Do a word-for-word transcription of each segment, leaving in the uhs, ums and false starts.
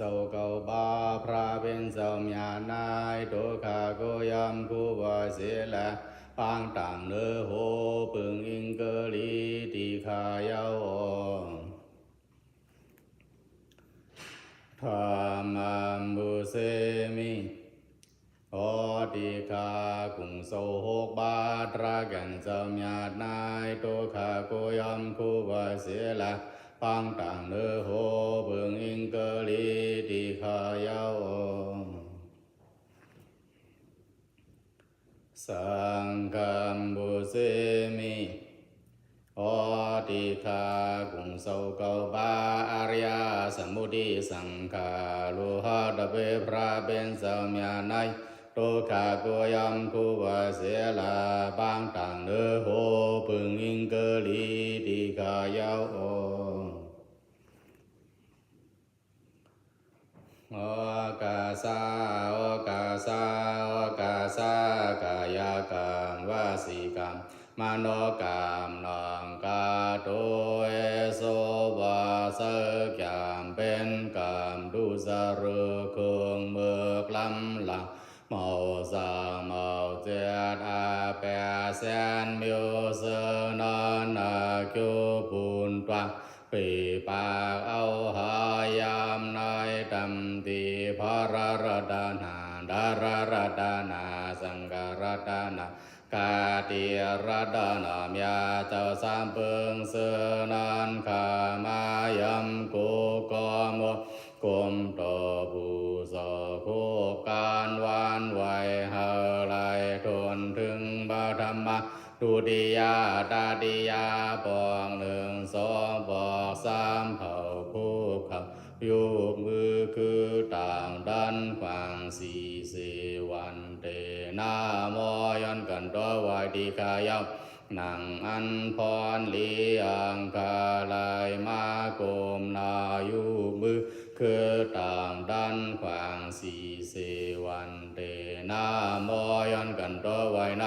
เศร้าเก่าบ้าพระเป็นเจ้าเมียนาย ทุกข์ก็ย่อมคู่ว่าเสียแล ปางต่างเนื้อโห พึงอิงเกอรีที่ข้าเย้าองค์ Dhammambusemi. โอติกากุ่งเศร้าหกบาท พระแก่นเจ้าเมียนาย ทุกข์ก็ย่อมคู่ว่าเสียแล ปางต่างเนื้อโห พึงอิงเกอรีที่ข้าเย้าองค์ Saṅghambusemi. โอติกากุ่งเศร้าเก่าบ้า อริยสมุติสังขาโลหะดับเบพระเป็นเจ้าเมียนาย ทุกข์ก็ย่อมคู่ว่าเสียแล ปางต่างเนื้อโห พึงอิงเกอรีที่ข้าเย้าองค์ โอกาสา โอกาสา โอกาสา กายกรรม วจีกรรม มโนกรรม นองกาโตเอโสวาเสกยามเป็นกรรมดุสรุกคงเมือกลำหลัง เมาสางเมาเจ็ดอาแปดแสนมิวเซอร์นอนนาคิวปุนตวา ปีปากเอาหายามในตำตีพระรัตนา ดารัตนา สังฆรัตนา กาติรัตนา เมียเจ้าสามเปิงเสือนั้นข้ามายำกูกอม กลมต่อผู้สอบผู้การหวานไหว ให้ไหลทนถึงพระธรรม ทุติยาตติยาปองหนึ่งสองปอกสามเผ่าผู้เขา ยกมือคือต่างดันขวางสีเสวันเต นะโม ย้อนกันต่อไหว้ที่ข้าเย้า นั่งอันพรหลีอังคาไหลมาก้มหน้ายกมือคือต่างดันขวางสีเสวันเต นะโม ย้อนกันต่อไหว้ใน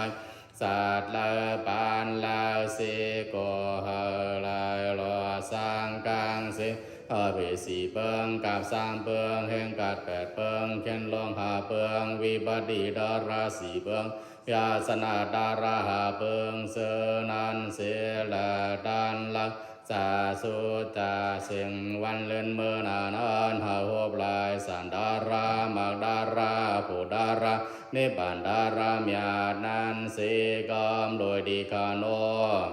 สัตว์เหล่าปานเหล่าสีก็ให้ไหลหลอดสางกลางสี เอาไปสี่เปิงกับสามเปิง แห่งกัดแปดเปิง เข็นลงห้าเปิง วิบัติดาราสี่เปิง ยาสนะดาราห้าเปิง เสือนั้นเสียและดันละ จะสุดจะเสียงวันเลินเมื่อหน้านั้น หาหบหลายสันดารา มักดารา ผู้ดารา นิพพานดารา เมียนั้นเสียกำโดยดีขานอง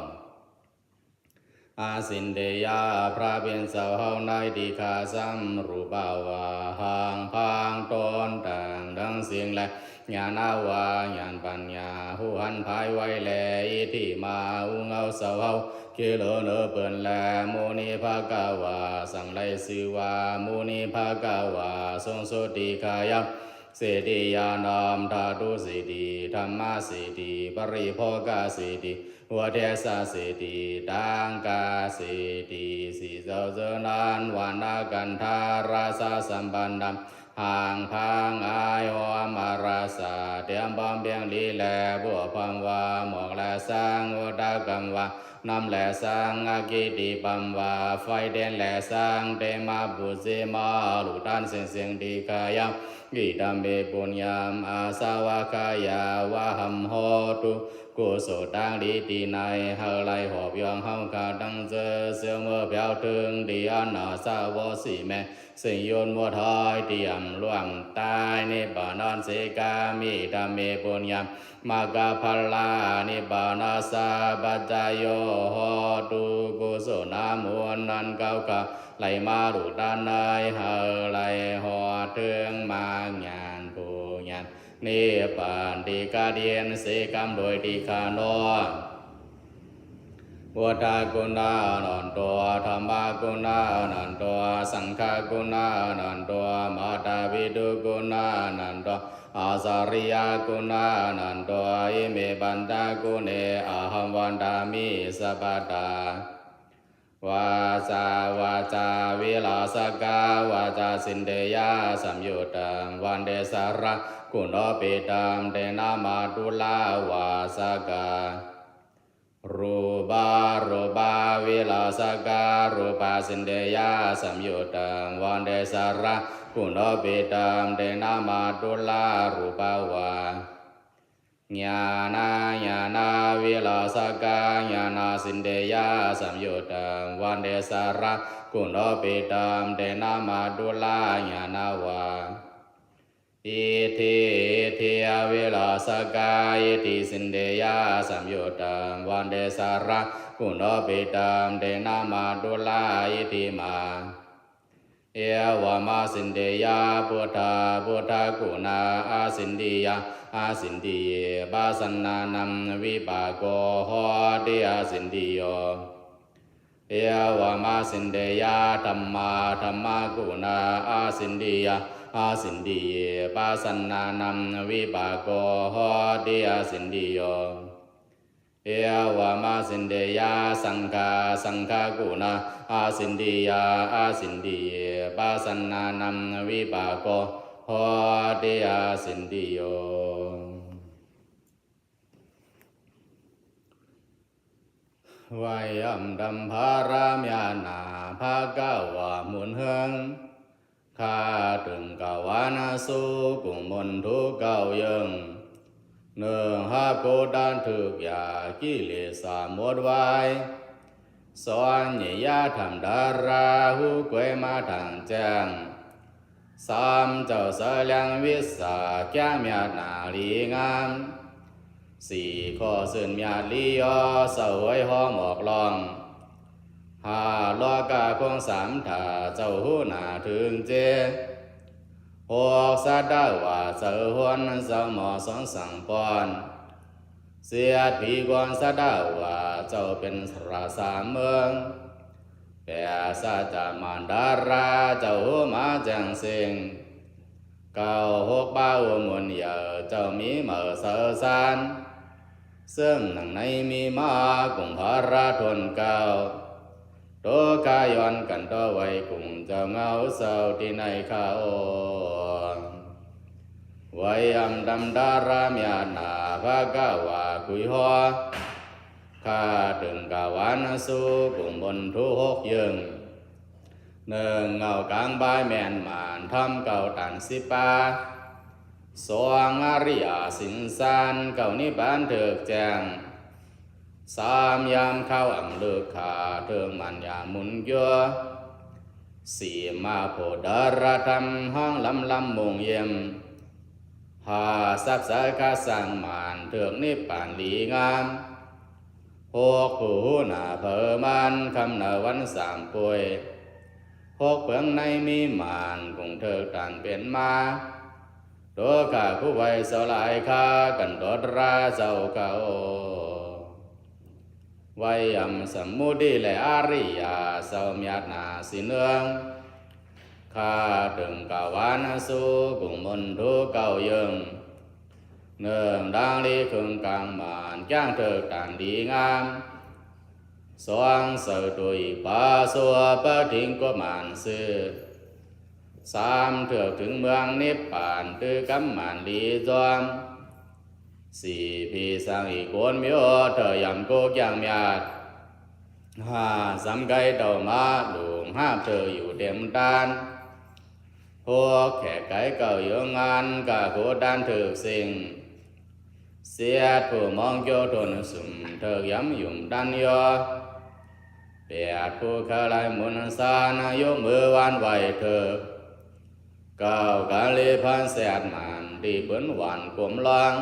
อาสินเตยะ พระเป็นเจ้าเฮาในที่ข้าสำรูปว่า หางพางตนต่างทั้งสิ่งและ ญาณว่าญาณปัญญา หูหันภายไวแล อิทธิมา อุงเอาเจ้าเฮา กิเลอเนอเปิ่นแล มุนิภะกะวา สังไลชื่อว่า มุนิภะกะวา ทรงสุติขายะ สิทธิญาณธาตุสิทธิ ธรรมสิทธิ ปริโภคสิทธิ อุเทสสิทธิ ตังกสิทธิ สี่เจ้าเจอนั้น วรรณกันธาราชสัมปันธรรม หางพางอายหอมอาราสา เตรียมพร้อมเพียงดีแล บวกพร้อมว่า หมอกและสัง อุทกกรรมว่า น้ำและสัง อกิติพร้อมว่า ไฟเด่นและสัง เตมาปุจิมา ลูกต้านเสียงเสียงดีขายะ อิทัมเมปุญญัง อาสวัคคายาวะหัมโหตุ กุศลตังดีที่ใน ให้ไหลหอบยองเฮาข้าทั้งเจอ เสียวเมื่อแผวถึงดีอันนาสาวสีแม่ สิ่งยนต์มัวทายเตรียมร่วมตาย นิพพานันเสกามิ ธัมเมปุญญา มัคคาพลา นิพพานัสสะปัจจโย โหตุ กุศลน้ำมนต์นั้นเก้าข้า ไหลมาลูกด้านใน ให้ไหลหอดถึงมากญาณผู้ญาณ นิพพานที่กระเดียนเสกำโดยที่ข้านอง พุทธกุณานันโต ธัมมกุณานันโต สังฆกุณานันโต มาตาปิตุกุณานันโต อาสาริยกุณานันโต อิเมปัญจกุเณ อะหังวันดามิ สัพพะทา วาจาวาจาวิลาสกาวาจาสินเทยะสัมยุตตัง วันเดสาระกุณโนปิตัง เตนะมาตุลาวาสกา รูปารูปาวิลาสการูปาสินเทยะสัมยุตตัง วันเดสาระ guṇopetamtena mātulā rūpā vā ñāṇā ñāṇāvirajakā ñāṇasiddhiyā samyuttam vande saraṃ guṇopetamtena mātulā ñāṇā vā iddhi iddhiyāvirajakā iddhisiddhiyā samyuttam vande saraṃ guṇopetamtena mātulā iddhimā evamasiddhiyā buddha buddhaguṇā asiddhiyā asiddhiye pasannānaṃ vipāko hoti asiddhiyo evamasiddhiyā dhammā dhammaguṇā asiddhiyā asiddhiye pasannānaṃ vipāko hoti asiddhiyo evamasiddhiyā saṅghā saṅghaguṇā asiddhiyā asiddhiye pasannānaṃ vipāko hoti asiddhiyo ไหว้ย่ำดำพระรามียานา พระกาวาหมุนเฮือง ข้าตึงกาวานาสูกุมลทุกเก้าเยิง เนื่องฮับโกดันถึกยากิเลสสามหมดไว้ สอนนิยาธรรมดาราหูกวยมาทางแจ้ง สามเจ้าเสลียงวิสาแก้เมียดหนาลีงาม สี่ข้อซื่นเมียดลียอเสวยหอมออกลอง ห้าล้อกาคงสามถาเจ้าหูหนาถึงเจ หกสัตว์ว่าเจ้าหวนเจ้าหมอสอนสั่งป้อน เสียดผีกวนสัตว์ว่าเจ้าเป็นสระสามเมือง แปดสัจจมานดาราเจ้าหูมาแจ้งเสียง เก้าหกบ้าอุมุนเหยอเจ้ามีเหมาเสอสาร ซึ่งหนังในมีมากุ่งพระทนเก้า โตกายอนกันต่อไว้กุ่งเจ้าเงาเศร้าที่ในข้าโอ ไว้อำดำดารามียานาพระกาวาคุยหอ ข้าตึงกาวานสูกุ่งบนทุหกเยิง หนึ่งเงากลางบายแม่นหมานทำเก่าตันสิบปา สองอริยสินสารเก่านิพพานเถิกแจ้ง สามยามเข้าอำลึกขาเถิกมันยามุนยัว สี่มาโพดรธรรมห้องลำลำมงเยี่ยม ห้าทรัพย์สายกาสร้างหมานเถิกนิพพานหลีงาม หกผู้หูหน้าเผอมันคำหน้าวันสามป่วย หกเปืองในมีหมานกุ่งเถิกตันเป็นมา ตัวข้าผู้ไว้เสาหลายข้ากันตดราเจ้าเก่า ไว้ยำสมมุติและอริยาเจ้าเมียดหนาสิเนือง ข้าตึงกาวานสูกุ่งมนทุเก่าเยิง เนื่องดังลีเคืองกลางหมานจ้างเถิกตันดีงาม สองเสาตุยปาสัวปะทิงกวมานซื่อ สามเถิกถึงเมืองนิพพานตื้อกำหมานลีจอม สี่พีสังอีกโกนมิโอเธอยำโกกยางเมียด ห้าสำไกเต่ามาหลวงห้าเธออยู่เต็มด้าน หกแขกไก่เก่าอยู่งานกะโคด้านเถิกสิ่ง เสียดผู้มองโจทนสุมเถิกย้ำหยุ่มด้านยอ แปดผู้ขลายมุนสานยกมือวานไหวเถิก เก้ากาลีพันแสดหมานที่เปิ้นหวานกลมลอง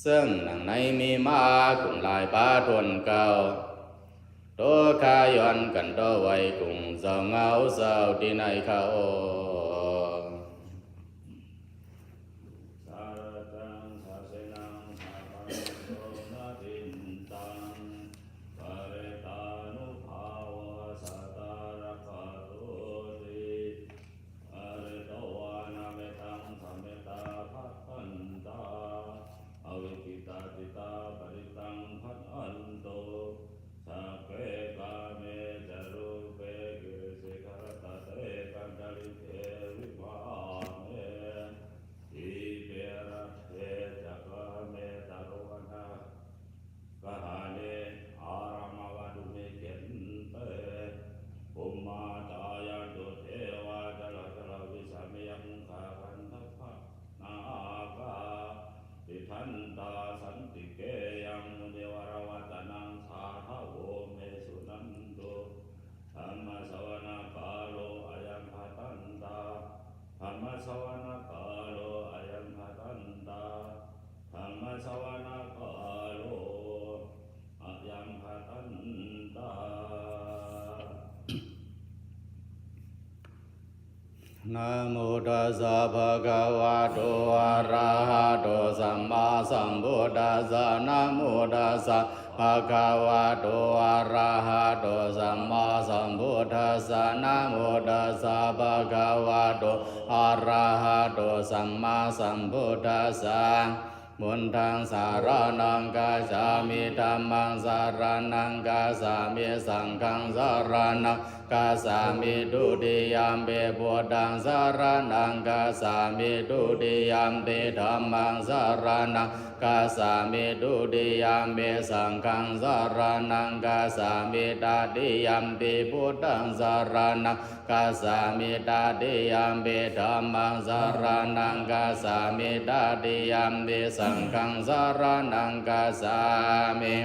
ซึ่งหนังในมีมากุ่งลายปาทนเก้า โตคายอนกันต่อไว้กุ่งเจ้าเงาเจ้าที่ในข้าโอ Sarattaṃ sāsanaṃ sabbaṃ sonadintaṃ, parittānubhāvasatā rakkhatoti. Pharitvāna mettaṃ sametā bhadantā, avikkhittacittā parittaṃ bhaṇantu. Sagge kāme ca rūpe girisikharataṭe cantalikkhe Namo tassa bhagavato arahato sammāsambuddhassa. Namo tassa bhagavato arahato sammāsambuddhassa. Namo tassa bhagavato arahato sammāsambuddhassa. Buddhaṃ saraṇaṃ gacchāmi. Dhammaṃ saraṇaṃ gacchāmi. Saṅghaṃ saraṇaṃ gacchāmi. Dutiyampi buddhaṃ saraṇaṃ gacchāmi. Dutiyampi dhammaṃ saraṇaṃ gacchāmi. Dutiyampi saṅghaṃ saraṇaṃ gacchāmi. Tatiyampi buddhaṃ saraṇaṃ gacchāmi. Tatiyampi dhammaṃ saraṇaṃ gacchāmi. Tatiyampi saṅghaṃ saraṇaṃ gacchāmi.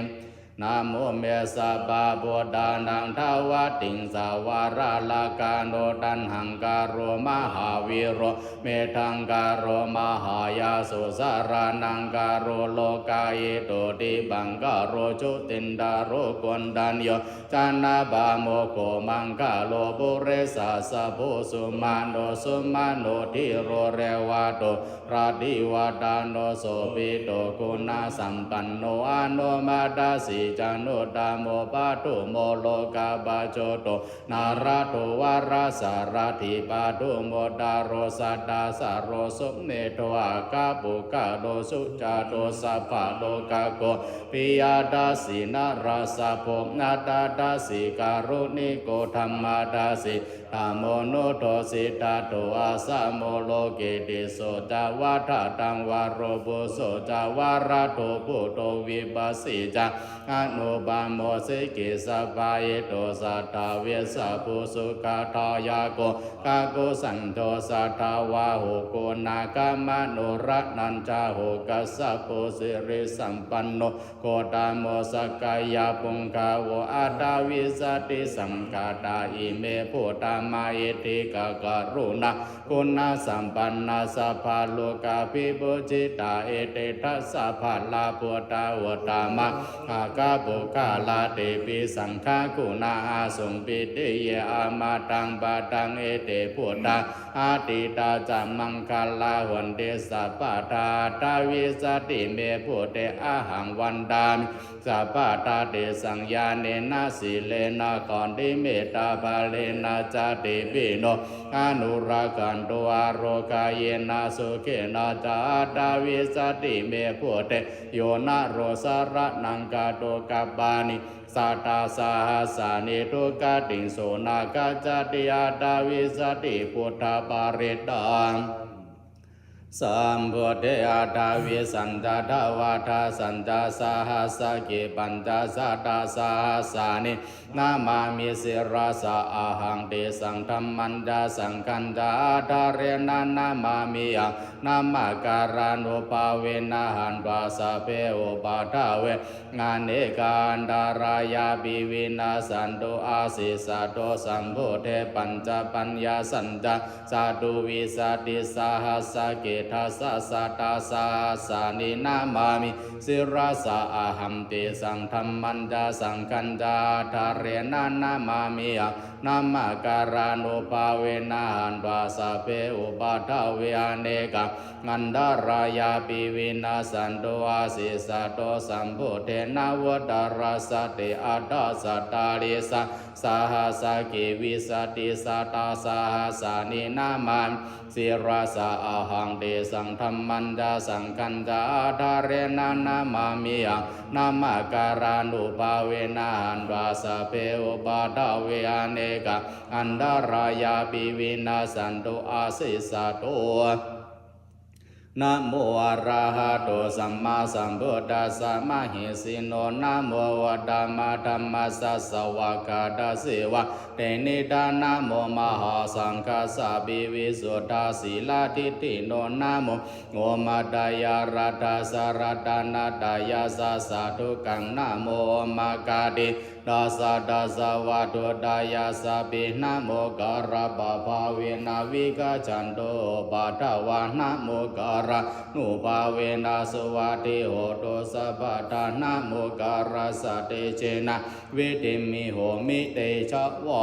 Namo me sabbabuddhānaṃ dvattiṃsavaralakkhaṇo taṇhaṅkaro mahāvīro medhaṅkaro mahāyāso saraṇaṅkaro lokahito dīpaṅkaro jotindharo koṇḍañño janapāmokkho maṅgalo purisassabho sumano sumano dhīro revato rativaḍḍhano sobhito guṇasampanno anomadassī januttamo padumo lokapajjoto nārado varasārathī padumo taro saddasāro sumedho akkhapuggalō sujāto sabbalokaggo piyadassī narāsabho attadassī kāruṇiko dhammadassī dhammo nuddho siddhattho asamo loke tisso ca vadataṃ varo phusso ca varado buddho vipassī ca anupamo sikhī sabbahito satthā vessabhū sukhadāyako kakusandho satthāvaho guṇākaro manoraṇañca ho kassapo sirisampanno gotamo sakyapuṅgavo aṭṭhavīsati saṅkhātā ime buddhā mahiddhikā karuṇā guṇasampannā sabbalokavibhūjitā ete dasabalā buddhā uttama akkhapuggalā tepi saṅghaguṇā āsuṃ pītiye amataṃ padaṃ ete buddhā atītā ca maṅgalā honti sabbadā aṭṭhavīsati me buddhe ahaṃ vandāmi sabbadā tesaṃ ñāṇena sīlena khantimettābalena ca tepi no anurakkhantu ārogena sukhena ca aṭṭhavīsati me buddhe yo naro saraṇaṃ gato kappāni sattasahassāni duggatiṃ so na gacchati aṭṭhavīsati buddhaparittaṃ. Sambuddhe aṭṭhavīsañca dvādasañca sahassake pañcasatasahassāni namāmi sirasā ahaṃ tesaṃ dhammañca saṅghañca ādarena namāmihaṃ namakārānubhāvena hantvā sabbe upaddave anekā antarāyāpi vinassantu asesato. Sambuddhe pañcapaññāsañca catuvīsatisahassake dasasatasahassāni namāmi sirasā ahaṃ tesaṃ dhammañca saṅghañca ādarena namāmihaṃ namakārānubhāvena hantvā sabbe upaddave anekā antarāyāpi vinassantu asesato. Sambuddhe navuttarasate aṭṭhacattāḷīsasahassake vīsatisatasahassāni namāmi sirasā ahaṃ tesaṃ dhammañca saṅghañca ādarena namāmihaṃ namakārānubhāvena hantvā sabbe upaddave anekā antarāyāpi vinassantu asesato. Namo arahato sammāsambuddhassa mahesino. Namo uttamadhammassa svākkhātasseva tenidha. Namo mahāsaṅghassāpi visuddhasīladiṭṭhino. Namo omātyāraddhassa ratanattayassa sādhukaṃ. Namo omakāti tassa tassa vatthuttayassapi. Namokārappabhāvena vigacchantu upaddavā. Namokārānubhāvena suvatthi hotu sabbadā. Namokārassa tejena vidhimhi homi tejavā.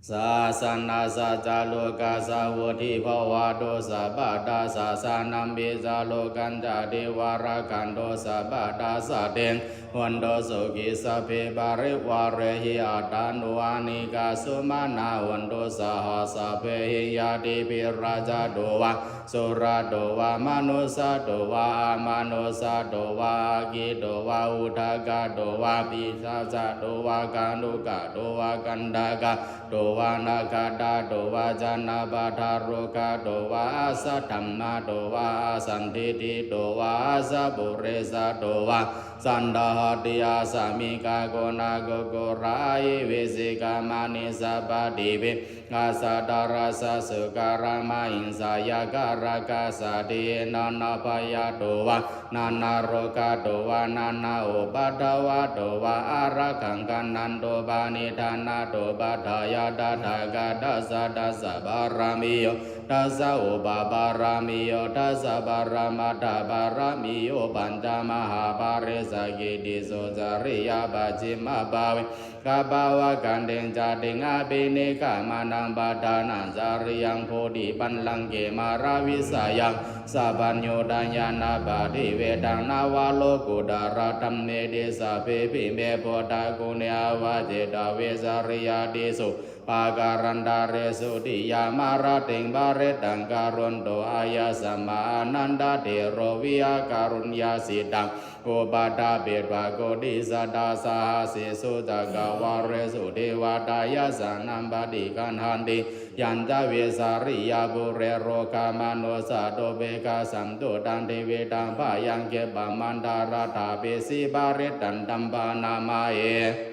sāsanassa ca lokassa vuḍḍhī bhavatu sabbadā. Sāsanampi ca lokañca devā rakkhantu sabbadā. Saddhiṃ hontu sukhī sabbe parivārehi attānuo anīghā sumanā hontu saha sabbehi ñātibhi. Rājato vā surato vā manussato vā amanussato vā aggito vā udakato vā pisācato vā khāṇukato vā kaṇṭakato vā nakkhattato vā janapadarogato vā asaddhammato vā asandiṭṭhito vā asappurisato vā saṇṭhāhadiṭṭhi asāmikā koṇākukkurā ahi vicchikā maṇisā pāṭipi āsataraccha sūkarā mahiṃsā yakkhārakkhasādī nānābhayato vā nānārogato vā nānāupaddavato vā ārakkhaṃ gaṇhantu pāṇinantupaṭṭhāya. Tathāgatassa dasa pāramiyo dasa upapāramiyo dasa paramatthapāramiyo pañca mahāparisakkhitti socariya pacchimabbhave gabbhāvakkantiṃ jātiṃ abhinikkhamanaṃ padhānacariyaṃ bodhipallaṅke māravijayaṃ sabyanuddayānapaṭivedhaṃ navalokuttaradhammeti sabbepime buddhaguṇe āvajjitvā vesāriyā tīsu pākārantaresu tiyāmarattiṃ parittaṃ karonto āyasmā Ānandatthero viya kāruññacittaṃ upaṭṭhapetvā koṭisatasahassesu cakkavāḷesu devatā yassāṇaṃ paṭiggaṇhanti yañca vesāriyā pure rogāmanussadubbhikkhasambhūtaṃ tividhaṃ bhayaṃ khippamāntaradhāpesi parittaṃ taṃ bhaṇāma he.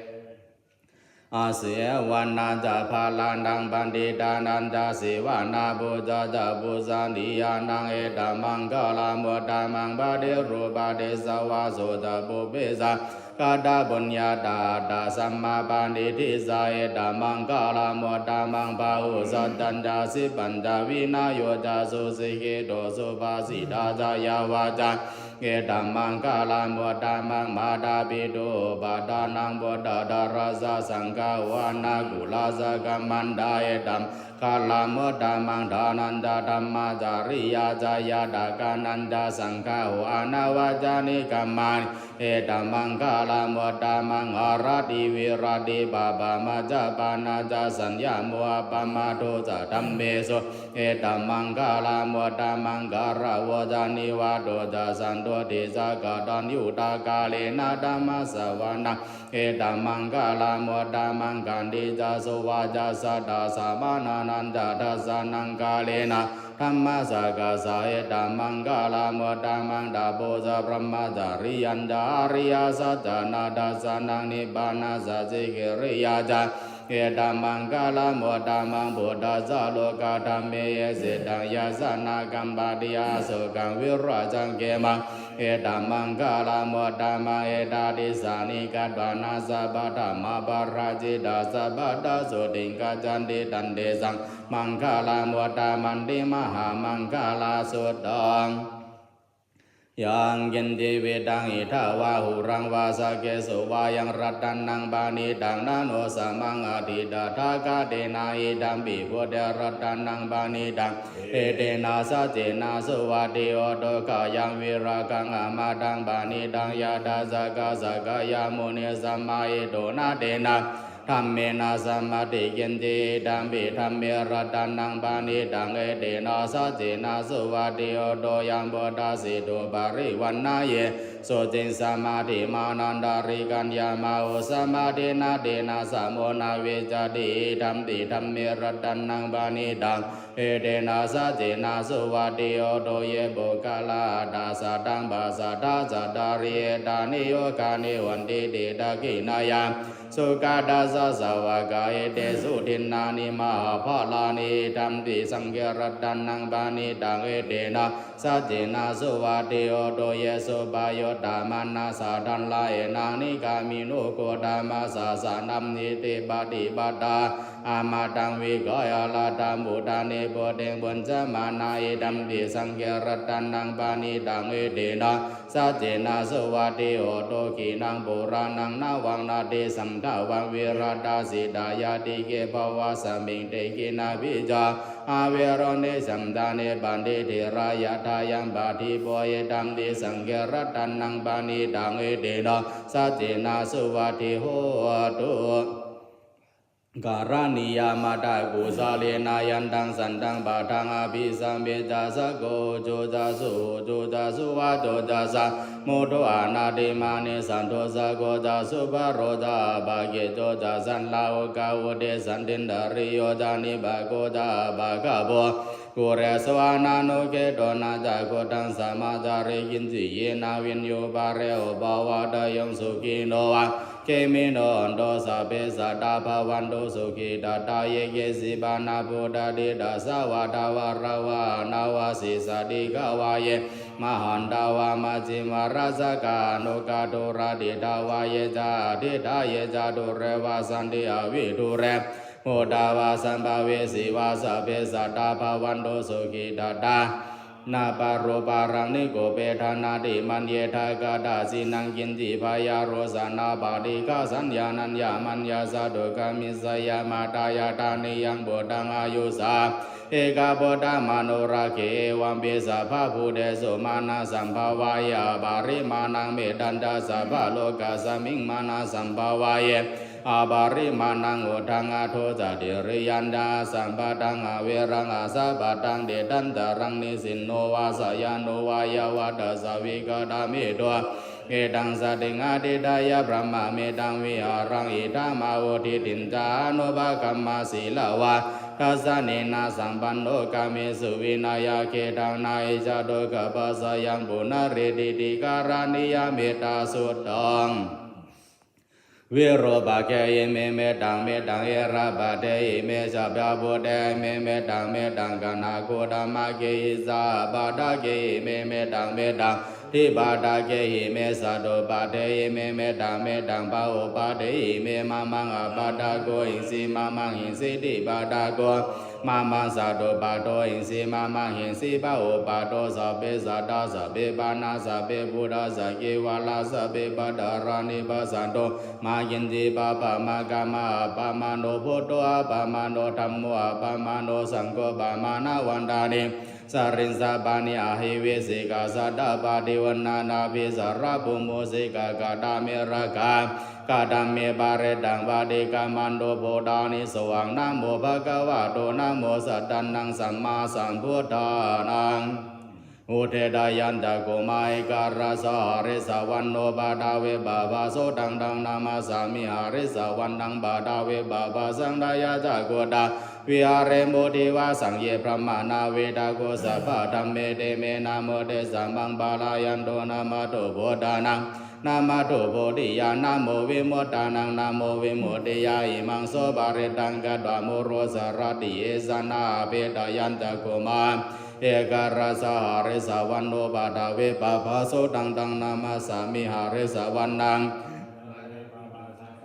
Asevanā ca bālānaṃ paṇḍitānañca sevanā pūjā ca pūjanīyānaṃ etammaṅgalamuttamaṃ. Paṭirūpadesavāso ca pubbe ca katapuññatā attasammāpaṇidhi ca etammaṅgalamuttamaṃ. Bāhusaccañca sippañca vinayo ca susikkhito subhāsitā ca yā vācā etammaṅgalamuttamaṃ. Mātāpituupaṭṭhānaṃ puttadārassa saṅgaho anākulā ca kammantā etammaṅgalamuttamaṃ. Dānañca dhammacariyā ca ñātakānañca saṅgaho anavajjāni kammāni etammaṅgalamuttamaṃ. Āratī viratī pāpā majjapānā ca saññamo appamādo ca dhammesu etammaṅgalamuttamaṃ. Gāravo ca nivāto ca santuṭṭhī ca kataññutā kālena dhammassavanaṃ etammaṅgalamuttamaṃ. Khantī ca sovacassatā samaṇānañca dassanaṃ kālena dhammasākacchā etammaṅgalamuttamaṃ. Tapo ca brahmacariyañca ariyasaccāna dassanaṃ nibbānasacchikiriyā ca etammaṅgalamuttamaṃ. Phuṭṭhassa lokadhammehi cittaṃ yassa na kampati asokaṃ virajaṃ khemaṃ etammaṅgalamuttamaṃ. Etādisāni katvāna sabbatthamaparājitā sabbattha sotthiṃ gacchanti tantesaṃ maṅgalamuttamanti. Mahāmaṅgalasuttaṃ. Yaṅkiñci vittaṃ idha vā huraṃ vā saggesu vā yaṃ ratanaṃ paṇītaṃ na no samaṃ atthi tathāgatena idampi buddhe ratanaṃ paṇītaṃ etena saccena suvatthi hotu. Khayaṃ virāgaṃ amataṃ paṇītaṃ yadajjhagā sakyamunī samāhito na tena dhammena samatthi kiñci idampi dhamme ratanaṃ paṇītaṃ etena saccena suvatthi hotu. Yaṃ buddhaseṭṭho parivaṇṇayī suciṃ samādhimānantarikaññamāhu samādhinā tena samo na vijjati idampi dhamme ratanaṃ paṇītaṃ etena saccena suvatthi hotu. Ye puggalā aṭṭha sataṃ pasatthā cattāri etāni yugāni honti te dakkhiṇeyyā sugatassa sāvakā etesu dinnāni mahapphalāni idampi saṅghe ratanaṃ paṇītaṃ etena saccena suvatthi hotu. Ye suppayuttā manasā daḷhena nikkāmino gotamasāsanamhi te pattipattā amataṃ vigayha laddhā mudhā nibbutiṃ bhuñjamānā idampi saṅghe ratanaṃ paṇītaṃ etena saccena suvatthi hotu. Khīṇaṃ purāṇaṃ navaṃ natthi saṅ Jitavā virata sitā yatike bhavasmiṃ te khīṇabījā avero niccantā nibbanti dhīrā yathāyaṃ padīpo idampi saṅghe ratanaṃ paṇītaṃ etena saccena suvatthi hotu. Karaṇīyamatthakusalena yantaṃ santaṃ padaṃ abhisamecca, sakko ujū ca suhujū ca suvaco cassa mudu anatimānī, santussako ca subharo ca appakicco ca sallahukavutti, santindriyo ca nipako ca appagabbho kulesu ananugiddho. Na ca khuddaṃ samācare kiñci yena viññū pare upavadeyyuṃ. Sukhino vā khemino hontu sabbe sattā bhavantu sukhitattā. Ye keci pāṇabhūtatthi tasā vā thāvarā vā anavasesā, dīghā vā ye mahantā vā majjhimā rassakā aṇukathūlā, diṭṭhā vā ye ca adiṭṭhā ye ca dūre vasanti avidūre, bhūtā vā sambhavesī vā sabbe sattā bhavantu sukhitattā. Na paro paraṃ nikubbetha nātimaññetha katthaci naṃ kiñci, byārosanā paṭighasaññā nāññamaññassa dukkhamiccheyya. Mātā yathā niyaṃ puttaṃ āyusā ekaputtamānurakkhe, evampi sabbabhūtesu mānasambhāvaye aparimāṇaṃ. Mettañca sabbalokasmiṃ mānasambhāvaye aparimāṇaṃ, uddhaṃ adho ca tiriyañca asambādhaṃ averaṃ asapattaṃ. Tiṭṭhañcaraṃ nisinno vā sayāno vā yāvatassa vigatamiddho, etaṃ satiṃ adhiṭṭheyya brahmametaṃ vihāraṃ idhamāhu. Diṭṭhiñca anupagamma sīlavā dassanena sampanno, kāmesu vineyya gedhaṃ na hi jātu gabbhaseyyaṃ punaretīti. Karaṇīyam ettasuttaṃ. Virūpakkhe ime mettaṃ mettaṃ, erāpaṭe ime sabbabhūte ime mettaṃ mettaṃ, kaṇhakuṭamāgge issappaṭakkhe ime mettaṃ mettaṃ, dīpaṭakkhe ime satupaṭe ime mettaṃ mettaṃ, pahupāde ime mamaṃ appaṭako hiṃsi mamaṃ hiṃsi, dīpaṭako mamaṃ satupaṭo hiṃsi mamaṃ hiṃsi, pahupādo. Sabbe sattā sabbe pāṇā sabbe bhūtā sagge vārā, sabbe bhadrāni passantu mā kiñci pāpam ākaṅkha. Appamāṇo buddho appamāṇo dhammo appamāṇo saṅgho, pamāṇavantāni sirīsapāni ahi vicchikā, satapadivāna nābhī sarabū mūsikā. Katā me rakkhā katā me parittā, paṭikkamantu bhūtāni sohaṃ. Namo bhagavato namo sattannaṃ sammāsambuddhānaṃ. Udetayañcakkhumā ekarājā harissavaṇṇo paṭhavippabhāso, taṃ taṃ namassāmi harissavaṇṇaṃ paṭhavippabhāsaṃ. Tayajja guttā viharemu divā saṅghe, brahmāṇavidako sabbadhamme. Te me namo tejamaṃ pālayanto, namatthu buddhānaṃ namatthu bodhiyā, namo vimuttānaṃ namo vimuttiyā. Imaṃ so parittaṃ katvā moro carati esanā. Apetayañcakkhumā ekarājā harissavaṇṇo paṭhavippabhāso, taṃ taṃ namassāmi harissavaṇṇaṃ.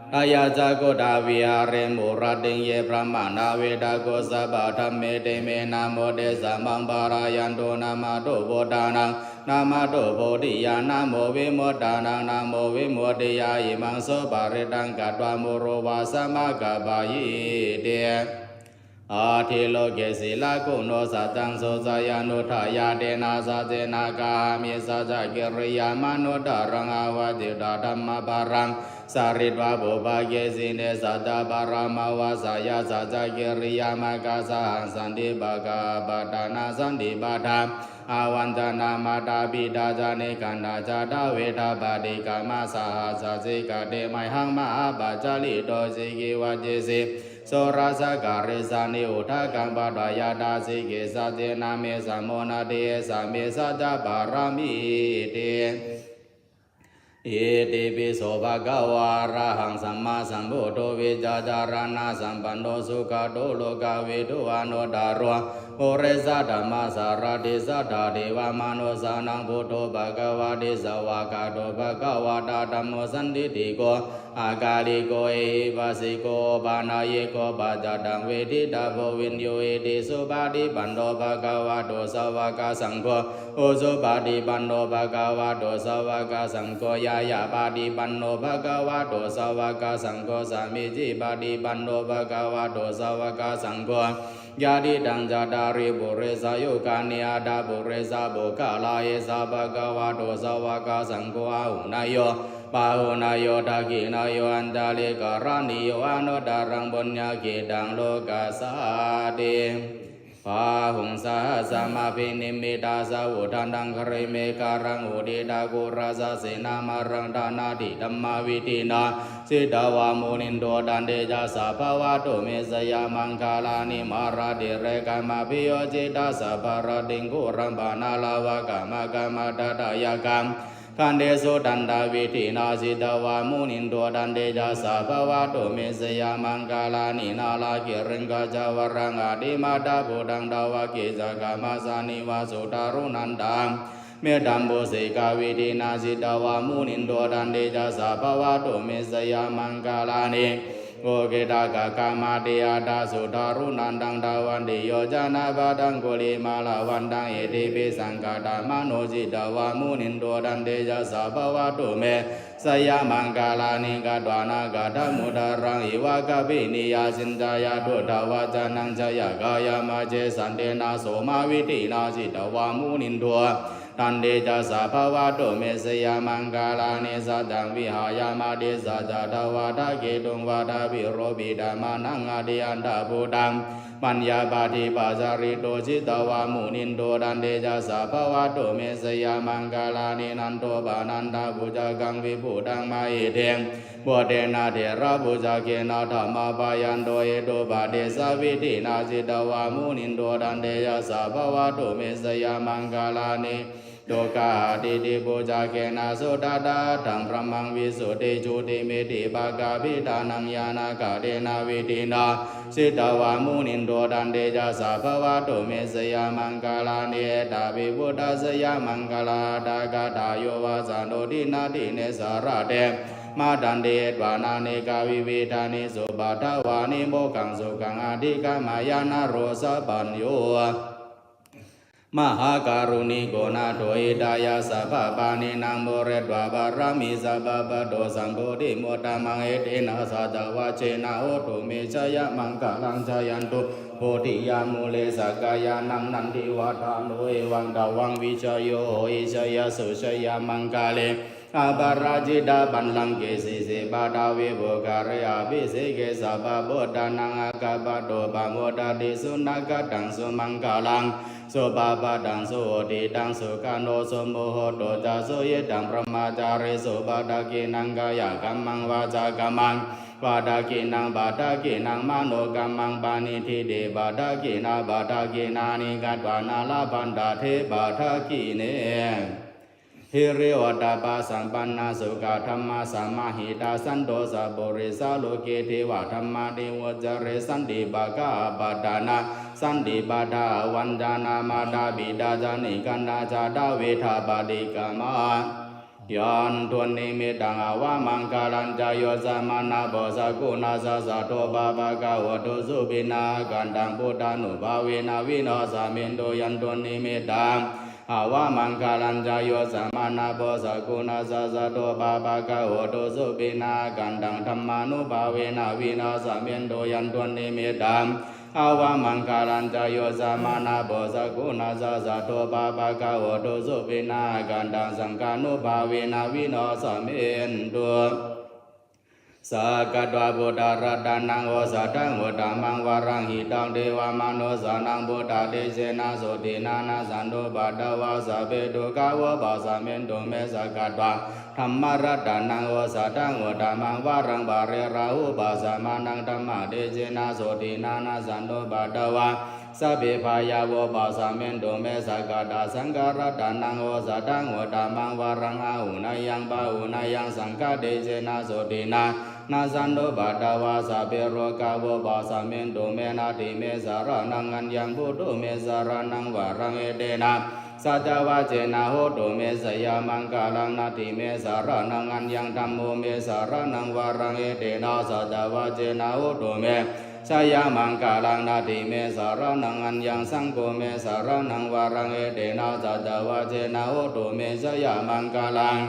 Tayajja guttā viharemu rattiṃ, ye brahmāṇavidako sabbadhamme. Te me namo tejamaṃ pālayanto, namatthu buddhānaṃ namatthu bodhiyā, namo vimuttānaṃ namo vimuttiyā. Imaṃ so parittaṃ katvā moro vāsamakappayīti. Atthi loke sīlaguṇo saccaṃ soceyyanuddayā, tena saccena kāhāmi saccakiriyamanuttaraṃ. Āvajjitvā dhammabalaṃ saritvā pubbake jine, saccabalamavassāya saccakiriyamakāsahaṃ. Santi pakkhā apattanā santi padā avañcanā, mātā pitā ca nikkhantā jātaveda paṭikkama. Saha sacchikate mayhaṃ mahāpajjalito, sikkhivajjesi soḷasa karīsāni udakaṃ patvā. Yathā sikkhi saccena me samo natthi, esā me saccapāramīti. Itipi so bhagavā arahaṃ sammāsambuddho vijjācaraṇasampanno sugato lokavidū anuttaro Purisadammasārathi satthā devamanussānaṃ buddho bhagavāti. Svākkhāto bhagavatā dhammo sandiṭṭhiko akāliko ehipassiko opanayiko paccattaṃ veditabbo viññūhīti. Supaṭipanno bhagavato sāvakasaṅgho, ujupaṭipanno bhagavato sāvakasaṅgho, ñāyapaṭipanno bhagavato sāvakasaṅgho, sāmīcipaṭipanno bhagavato sāvakasaṅgho, yadidaṃ cattāri purisayugāni aṭṭha purisapuggalā, esa bhagavato sāvakasaṅgho, āhuneyyo pāhuneyyo dakkhiṇeyyo añjalikaraṇīyo anuttaraṃ puññakkhettaṃ lokassāti. Bāhuṃ sahassamabhinimmitasāvudhantaṃ girimekhalaṃ uditaghorasasenamāraṃ dānādidhammavidhinā jitavā munindo taṃ tejasā bhavatu me jayamaṅgalāni. Mārātirekamabhiyujjhitasabbarattiṃ ghorampanāḷavakamakkhamathaddhayakkhaṃ khantīsudantavidhinā jitavā munindo taṃ tejasā bhavatu me jayamaṅgalāni. Nāḷāgiriṃ gajavaraṃ atimattabhūtaṃ dāvaggicakkamasanīva sudāruṇantaṃ mettambusekavidhinā jitavā munindo taṃ tejasā bhavatu me jayamaṅgalāni. Ukkhittakhaggam atihatthasudāruṇantaṃ dhāvantiyojanapathaṅgulimālavantaṃ iddhībhisaṅkhatamano jitavā munindo taṃ tejasā bhavatu me jayamaṅgalāni. Katvāna kaṭṭhamudaraṃ iva gabbhinīyā ciñcāya duṭṭhavacanaṃ janakāyamajjhe santena somavidhinā jitavā munindo taṃ tejasā bhavatu me jayamaṅgalāni. Saccaṃ vihāya matisaccakavādaketuṃ vādābhiropitamanaṃ atiandhabhūtaṃ paññāpadīpajalito jitavā munindo taṃ tejasā bhavatu me jayamaṅgalāni. Nandopanandabhujagaṃ vibudhaṃ mahiddhiṃ puttena therabhujagena damāpayanto iddhūpadesavidhinā jitavā munindo taṃ tejasā bhavatu me jayamaṅgalāni. Duggāhadiṭṭhibhujagena sudaṭṭhahatthaṃ brahmaṃ visuddhijutimiddhibakābhidhānaṃ ñāṇāgadena vidhinā jitavā munindo taṃ tejasā bhavatu me jayamaṅgalāni. Etāpi buddhajayamaṅgalaaṭṭhagāthā yo vācano dinadine sarate matandī hitvānanekavividhāni cupaddavāni mokkhaṃ sukhaṃ adhigameyya naro sapañño. Mahākāruṇiko nātho hitāya sabbapāṇinaṃ pūretvā pāramī sabbā patto sambodhimuttamaṃ. Etena saccavajjena hotu me jayamaṅgalaṃ. Jayanto bodhiyā mūle sakyānaṃ nandivaḍḍhano evaṃ tvaṃ vijayo hohi jayassu jayamaṅgale aparājitapallaṅke sīse paṭhavipokkhare abhiseke sabbabuddhānaṃ aggappatto pamodati. Sunakkhattaṃ sumaṅgalaṃ supabhātaṃ suhuṭṭhitaṃ sukhaṇo sumuhutto ca suyiṭṭhaṃ brahmacārisu. Padakkhiṇaṃ kāyakammaṃ vācākammaṃ padakkhiṇaṃ padakkhiṇaṃ manokammaṃ paṇidhī te padakkhiṇā padakkhiṇāni katvāna labhantatthe padakkhiṇe. Hiriottappasampannā sukkadhammasamāhitā santo sappurisaloke devadhammāti vuccare. Santi pakkhā apattanā santi pādā avañcanā mātā pitā ca nikkhantā jātaveda paṭikkama. Yandunnimittaṃ avamaṅgalañca yo cāmanāpo sakuṇassa saddo pāpaggaho dussupinaṃ akantaṃ buddhānubhāvena vināsamentu. Yandunnimittaṃ avamaṅgalañca yo cāmanāpo sakuṇassa saddo pāpaggaho dussupinaṃ akantaṃ dhammānubhāvena vināsamentu. Yandunnimittaṃ avamaṅgalañca yo cāmanāpo sakuṇassa saddo pāpaggaho dussupinaṃ akantaṃ saṅghānubhāvena vināsamentu. Sakkatvā buddharatanaṃ osathaṃ uttamaṃ varaṃ hitaṃ devamanussānaṃ buddhatejena sotthinā nassantupaddavā sabbe dukkhā vūpasamentu me. Sakkatvā dhammaratanaṃ osathaṃ uttamaṃ varaṃ pariḷāhūpasamanaṃ dhammatejena sotthinā nassantupaddavā Sabbe bhayā vūpasamentu me. Sakkaṭṭhaṃ saṅgharatanaṃ osathaṃ uttamaṃ varaṃ āhuneyyaṃ pāhuneyyaṃ saṅghatejena sotthinā nassantupaddavā sabbe rogā vūpasamentu me. Natthi me saraṇaṃ aññaṃ buddho me saraṇaṃ varaṃ etena saccavajjena hotu me jayamaṅgalaṃ. Natthi me saraṇaṃ aññaṃ dhammo me saraṇaṃ varaṃ etena saccavajjena hotu me jayamaṅgalaṃ. Natthi me saraṇaṃ aññaṃ saṅgho me saraṇaṃ varaṃ etena saccavajjena hotu me jayamaṅgalaṃ.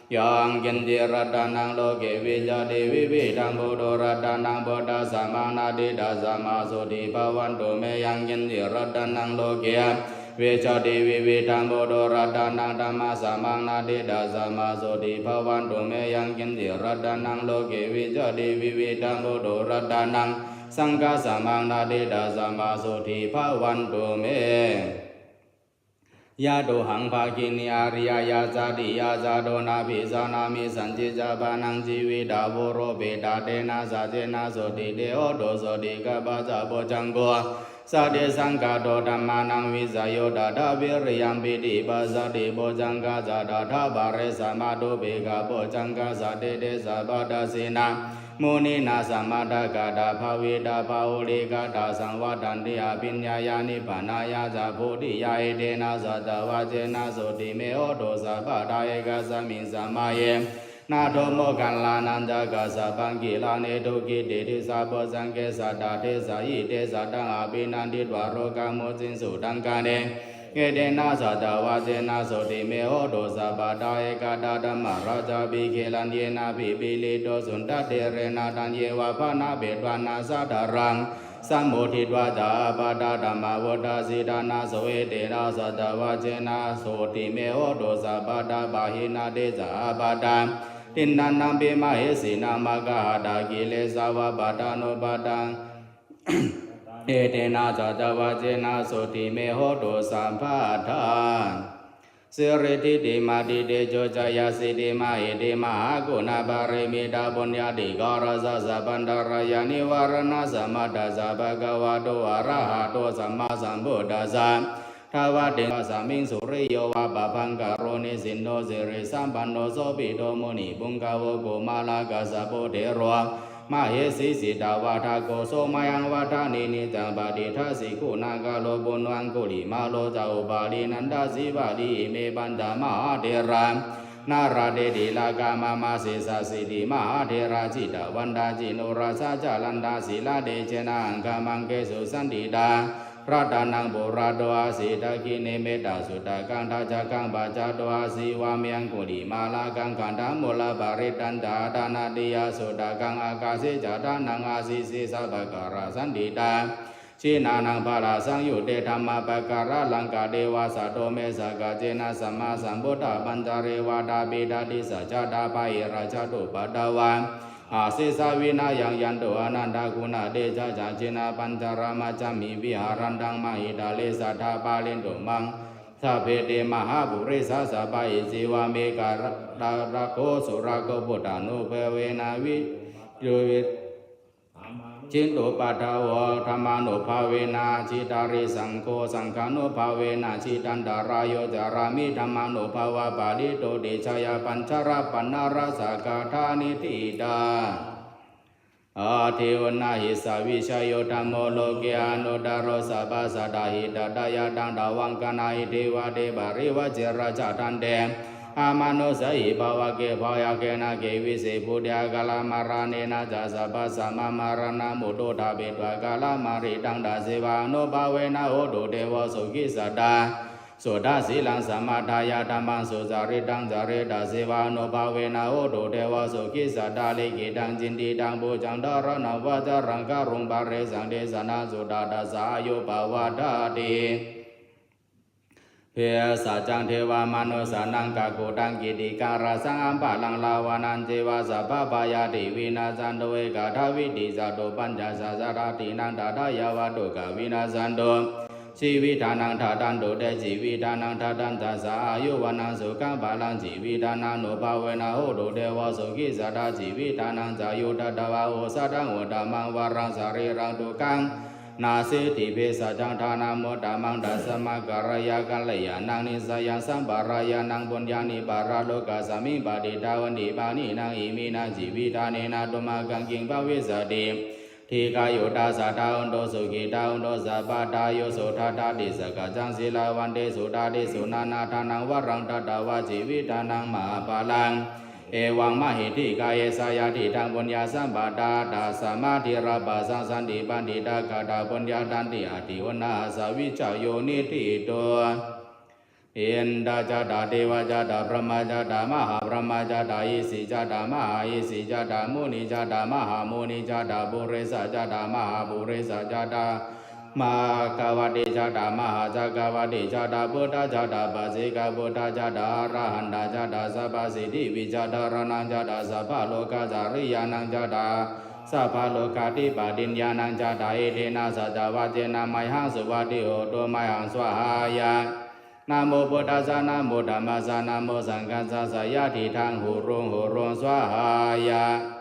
Yaṅkiñci ratanaṃ loke vijjati vividhaṃ puthu ratanaṃ buddhasamaṃ natthi tasmā sotthī bhavantu me. Yaṅkiñci ratanaṃ loke vijjati vividhaṃ puthu ratanaṃ dhammasamaṃ natthi tasmā sotthī bhavantu me. Yaṅkiñci ratanaṃ loke vijjati vividhaṃ puthu ratanaṃ saṅghasamaṃ natthi tasmā sotthī bhavantu me. Yatthūhaṃ bhagini ariyasacchikicca donabhisanāmi sañcicca pāṇaṃ jīvitavūropi taṃ tena saccena sotthi te hotu. Sotthi kappassa bojjhaṅgo satisaṅkhāto dhammānaṃ vicayo tathā viriyampīti passaddhi bojjhaṅgassa tathāpare samādhupekkhabojjhaṅgassa tethesa padassena muninā sammadakkhātā bhāvitā bahulīkatā saṃvattanti abhiññāya nibbānāya ca bodhiyā. Etena saccavajjena sotthi me hotu sabbadā. Ekasmiṃ samaye nātho moggallānañca kassapaṃ gilāne dukkhite disā bojjhaṅge satta desayi. Te sataṃ abhinanditvā rogā mucciṃsu taṅkhaṇe. Etena saccavajjena sotthi me hotu sabbadā. Ekadā dhammarājāpi gelaññenābhipīḷito cundattherena taññeva bhaṇāpetvāna sādaraṃ sammoditvā ca ābādhā tamhā vuṭṭhāsi ṭhānaso. Etena saccavajjena sotthi me hotu sabbadā. Pahīnā te ca ābādhā tiṇṇannampi mahesinaṃ maggāhatakilesāva pattānuppattidāni. Etena saccavajjena sotthi me hotu sabbadā. Siridhitimatitejojayasiddhimahiddhimahāguṇāparimitapuññādhikārassa sabbantarāyanivāraṇasamatthassa bhagavato arahato sammāsambuddhassa dvattiṃsasmiṃ suriyo va pabhaṅkaro nisinno sirisampanno sobhito munipuṅgavo. Kumārakassapo thero mahesī cittavādako so mayhaṃ vadane niccaṃ patiṭṭhāsi guṇākaro. Puṇṇaṅgulimālo ca upālī nandasīvalī ime pañcamahātherā nalāṭe tilakā mama. Sesāsīti mahātherā jitavantā jinorasā jalantā sīlatejena aṅgamaṅgesu saṇṭhitā. Ratanaṃ purato āsi dakkhiṇe mettasuttakaṃ dhajaggaṃ pacchato āsi vāme aṅgulimālakaṃ. Khandhamoraparittañca āṭānāṭiyasuttakaṃ ākāse chadanaṃ āsi sesā pākārasaṇṭhitā. Jinā naṃ balasaṃyutte dhammapākāralaṅkate vasato me sakiccena sammāsambuddhapañjare. Vātapittādisañjātā bāhirajjhattupaddavā asesā vinayaṃ yantu anantaguṇatejasā. Jinapañjaramajjhamhi viharantaṃ mahītale sadā pālentu maṃ sabbe te mahāpurisāsabhā. Isipāme ca rājaguṇā surakkho buddhānubhāvena viññūhīti. Jitupaddavo dhammānubhāvena jitārisaṅgho saṅghānubhāvena jitantarāyo carāmi dhammānubhāvapālito. Te jaya pañjarapaṇṇarāsakatā niṭṭhitā. Atthi uṇhissavijayo dhammo loke anuttaro sabbasattahitatthāya taṃ tvaṃ gaṇhāhi devate parivajjena. Jadanti amanussehi pāvake bhavake nāge vise bhūte akālamaraṇena ca sabbasmā maraṇā mutto ṭhapetvā akālamariṃsaṃ. Tasseva ānubhāvena hotu devo sukhī sadā. Suddhasīlaṃ samādāya dhammaṃ sucaritaṃ care. Tasseva ānubhāvena hotu devo sukhī sadā. Likkhitaṃ cintitaṃ pūjaṃ dhāraṇaṃ vācāraṃ gāruṃ paresaṃ desanaṃ suṇātha tassa āyuṃ pavaḍḍhatīti. Bhesajjaṃ devamanussānaṃ kakuttaṃ kittikaṃ rasaṃ ambaraṃ ravanaṃ ceva sabbabhayanivinassantu ekadā vītisattu pañcasatādīnaṃ tathāya vatthukaṃ vinassantu jīvitānaṃ dadantu te jīvitanaṃ dadaṃ tassa āyu vaṇṇaṃ sukhaṃ balaṃ. Jīvitānānubhāvena hotu devo sukhī sadā. Jīvitānañcāyu datvā osathaṃ uttamaṃ varaṃ sarīraṃ dukkhaṃ nasīti bhesajjaṃ dānamuttamaṃ. Tasmā kālāya kalyāṇaṃ nisayaṃ sampādāya, yaṃ puññāni paralokasmiṃ patiṭṭhāvanti pāṇinaṃ, iminā jīvitā nena tumhākaṃ kiṃ bhavissati. Dīghāyutā sadā hontu, sukhitā hontu sabbadā. Yo sotthātā tisakhajjaṃ, sīlavantesu dāsesu, nānādānaṃ varaṃ datvā, jīvitadhammabalaṃ, evaṃ mahī dīghā, esā yadidaṃ puññasampadā. Tasmā dhīrā bhāsā santi paṇḍitā, katā puññā tanti adhigameyya, assa vijayo niṭṭhito. Indā ca tā devā ca tā brahmā ca tā mahābrahmā ca tā isi ca tā mahāisi ca tā muni ca tā mahāmuni ca tā purisā ca tā mahāpurisā ca tā bhagavato ca tā mahācakkavattī ca tā buddhā ca tā paccekabuddhā ca tā arahantā ca tā sabbasiddhivijjādharaṇā ca tā sabbalokacariyaṇaṃ ca tā sabbalokadhipatiñāṇaṃ ca tā, etena saccavajjena mayhaṃ suvatthi hotu, mayhaṃ svāhāya. Namo buddhassa, namo dhammassa, namo saṅghassa, seyyathīdaṃ hurruṃ hurruṃ svāhāya.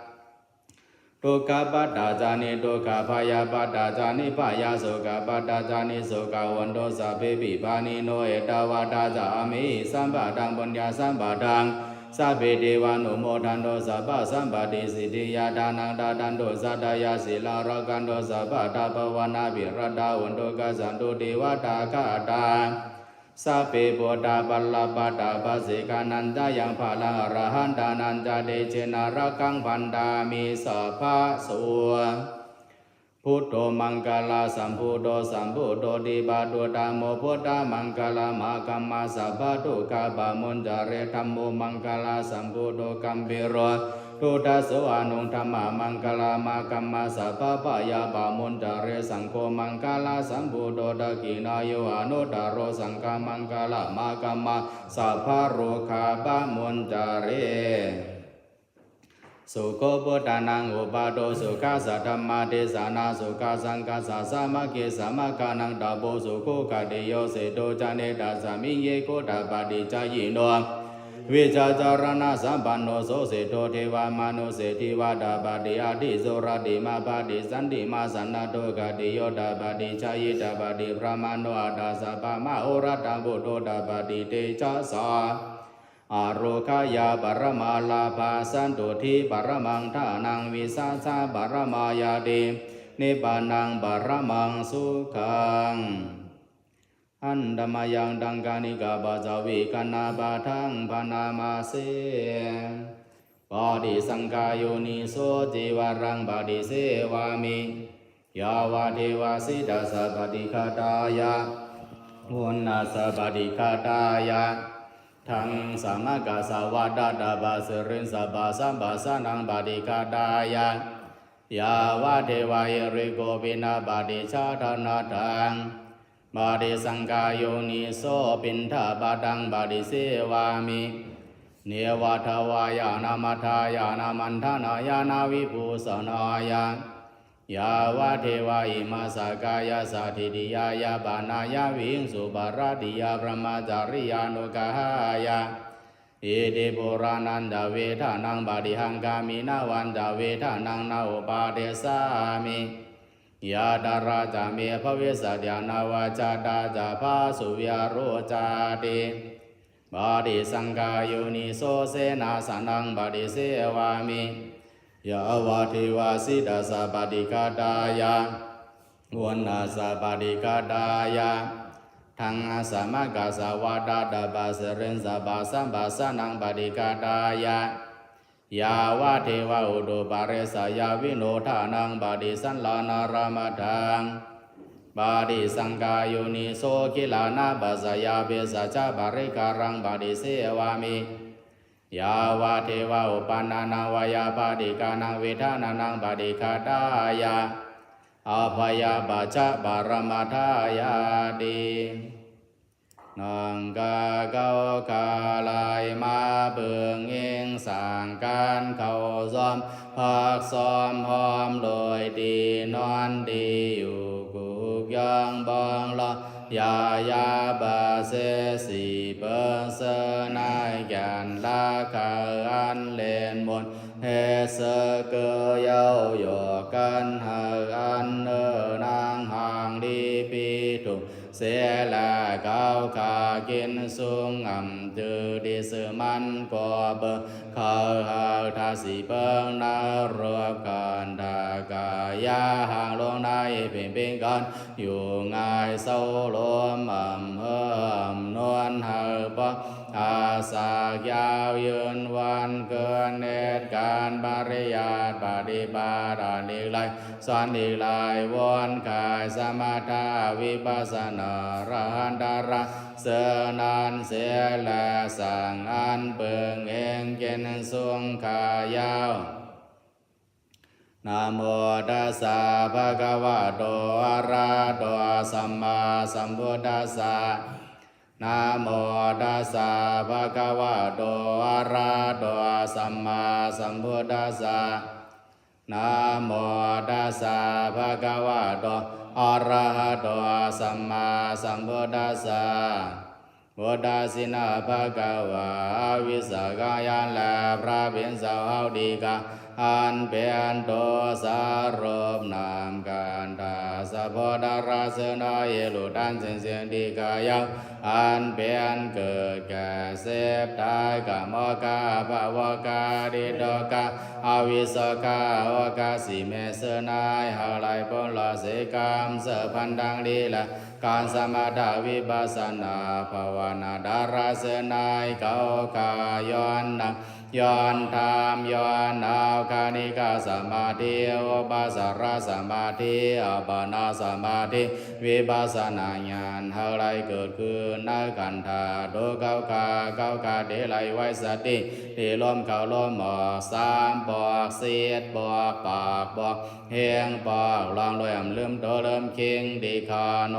Dukkhappattā ca niddukkhā, bhayappattā ca nibbhayā, sokappattā ca nissokā, hontu sabbepi pāṇino. Ettāvatā ca amhehi sambhataṃ puññasampadaṃ, sabbe devānumodantu sabbasampattisiddhiyā. Dānaṃ dadantu saddhāya, sīlaṃ rakkhantu sabbadā, bhāvanābhiratā hontu, gacchantu devatāgatā. Sabbe buddhā balappattā paccekānañca yaṃ balaṃ, arahantānañca tejena rakkhaṃ bandhāmi sabbaso. Buddho maṅgalasambhūto sambuddho dīpavītamo, buddhamaṅgalamāgamma sabbadukkhā pamuñcare. Dhammo maṅgalasambhūto gambhīro duddaso, anuṃ dhammamaṅgalamāgamma sabbabhayā pamuñcare. Saṅgho maṅgalasambhūto dakkhiṇeyyo anuttaro, saṅghamaṅgalamāgamma sabbarogā pamuñcare. Sukho buddhānaṃ uppādo, sukhā saddhammadesanā, sukhā saṅghassa sāmaggī, samaggānaṃ tapo sukho. Khattiyo seṭṭho jānetasmiṃ, ye kho tappāti cāyino, vijjācaraṇasampanno so seṭṭho, devamānuse divā tappāti, aṭṭhiso rattimābhāti, santī māsannatto khattiyo tappāti, cāyī tappāti brāhmaṇo, atha sabbamahorattaṃ buddho tappāti tejasā. Ārogyaparamā lābhā, santuṭṭhiparamaṃ dhanaṃ, vissāsaparamā ñāti, nibbānaṃ paramaṃ sukhaṃ. Handa mayaṃ taṅkhaṇikapaccavekkhaṇapāṭhaṃ bhaṇāma se. Paṭisaṅkhā yoniso cevaraṃ paṭisevāmi, yāvadeva sītassa paṭighātāya, uṇhassa paṭighātāya, ḍaṃsamakasavātātapasiriṃsapasamphassānaṃ paṭighātāya, yāvadeva hirikopinapaṭicchādanatthaṃ. Paṭisaṅkhā yoniso piṇḍapātaṃ paṭisevāmi, neva davāya na madāya na maṇḍanāya na vibhūsanāya, yāvadeva imassa kāyassa ṭhitiyā yāpanāya vihiṃsuparatiyā brahmacariyānuggahāya. Iti purāṇañca vedanaṃ paṭihaṅkhāmi, navañca vedanaṃ na uppādessāmi, yātrā ca me bhavissati anavajjatā ca phāsuvihāro cāti. Paṭisaṅkhā yoniso senāsanaṃ paṭisevāmi, yāvadeva sītassa paṭighātāya, uṇhassa paṭighātāya, ḍaṃsamakasavātātapasiriṃsapasamphassānaṃ paṭighātāya, yāvadeva utuparissayavinodanaṃ paṭisallānārāmatthaṃ. Paṭisaṅkhā yoniso gilānapaccayabhesajjaparikkhāraṃ paṭisevāmi, yāvadeva uppannānaṃ veyyābādhikānaṃ vedanānaṃ paṭighātāya, abyāpajjhaparamatāyāti. นึ่งกาเขาคาลายมาเปิงเองสร้างการเขาซ้อมพักซ้อมหอมโดยที่นอนที่อยู่กุกยองบองลอยา ยาบาเสสีเปิงเสอหน้าแก่นละเขาอันเล่นมนต์ เฮเสอเกอเย้าหยอกกันให้อันเนอนางหา เสียแล้วเขาข้ากินสุงอำถือที่ซื่อมันก็เบอร์เขาหากทาสีเปิงนรกกันดากายาห่างลงในเพ่งเพ่งกันอยู่ง่ายเศร้าลมอำเฮออำนวลหากปออาสากยาวยืนวันเกินเหตุการณ์ปริยัติปฏิบัติอันอีกหลาย สอนอีกหลายวนกายสมถะวิปัสสนาอรหันตระเสริญนั้นเสียและสั่งอันเปิงเองเกณฑ์สุงขายาว Namo tassa bhagavato arahato sammāsambuddhassa. Namo tassa bhagavato arahato sammāsambuddhassa. Namo tassa bhagavato arahato sammāsambuddhassa. พุทธัสสินะ ภะคะวา อวิสสะขะยัน และพระผู้เป็นเจ้าเฮาดีกา อันเป็นตัวสรุปนามขันธา สะโพธะระเสนา เอรุตันเสียงเสียงดีกายาว อันเป็นเกิดแก่เสพตายกามกาภวกาดิโดกา อวิสสะขะโอกาสีเมเสนาย เฮาไลปนลอเสกามเสพันดังดีและ การสมถะวิปัสสนาภาวนาดาราเสนายเขากาย้อนนักย้อนธรรมย้อนเอาคณิกสมาธิอุปสารสมาธิอัปปนาสมาธิวิปัสสนาญาณเฮาไลเกิดขึ้นในขันธาตุเขากาเขากาเดไลไว้สติที่ลมเข้าลมออกสามปอกสิทธิ์ปอกปากปอก เฮงปอกลองรวยอำลืมโตลืมคิงดีคาโน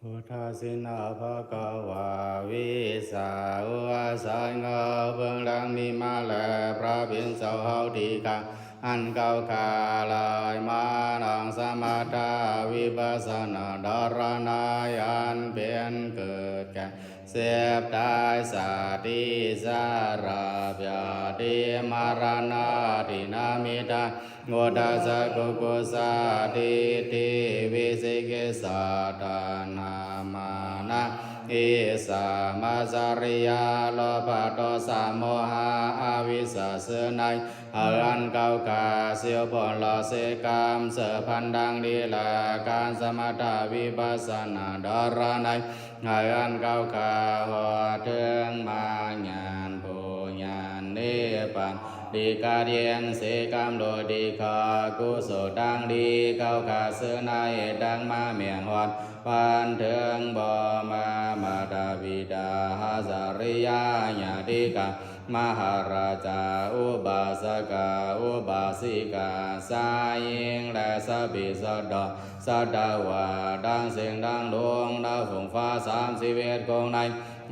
Uddissanā bhagavā vīsā uvāsa, ข้าพเจ้าเพิ่งดังนี้มาแล พระผู้เป็นเจ้าเฮาดีกา อันเก้าข้าลายมานัง สมถะวิปัสสนาดารณะ อันเป็นเกิดแก่เจ็บตาย ชาติชราพยาธิมรณะ ทีนมิทา อุทธัสสะกุกุจจะ ทิฏฐิวิจิกิจฉา ตัณหา มานะ อิจฉา มาจฉริยะ โลภะ โทสะ โมหะ อวิชชา ชื่อใน เฮาอันเก้าข้า เสี้ยวผลละเสกรรม เสือพันดังนี้แล การสมถะวิปัสสนาดารณะ เฮาอันเก้าข้า หอดเถิงมรรคญาณ ผลญาณ นิพพาน ดีกาเดียนเสกรรมโดยดีข้า กุศลดังนี้เก้าข้า ชื่อในดังมาเมียงหอด วันเถิงบ่มามาตาบิดา อาจาริยาญาติกา มหาราชา อุบาสกา อุบาสิกา ชายหญิงและสัพพิสัตว์ สัตวา ทั้งสิ่งทั้งดวง ดาวฝนฟ้าสามสิบเอ็ดกองใน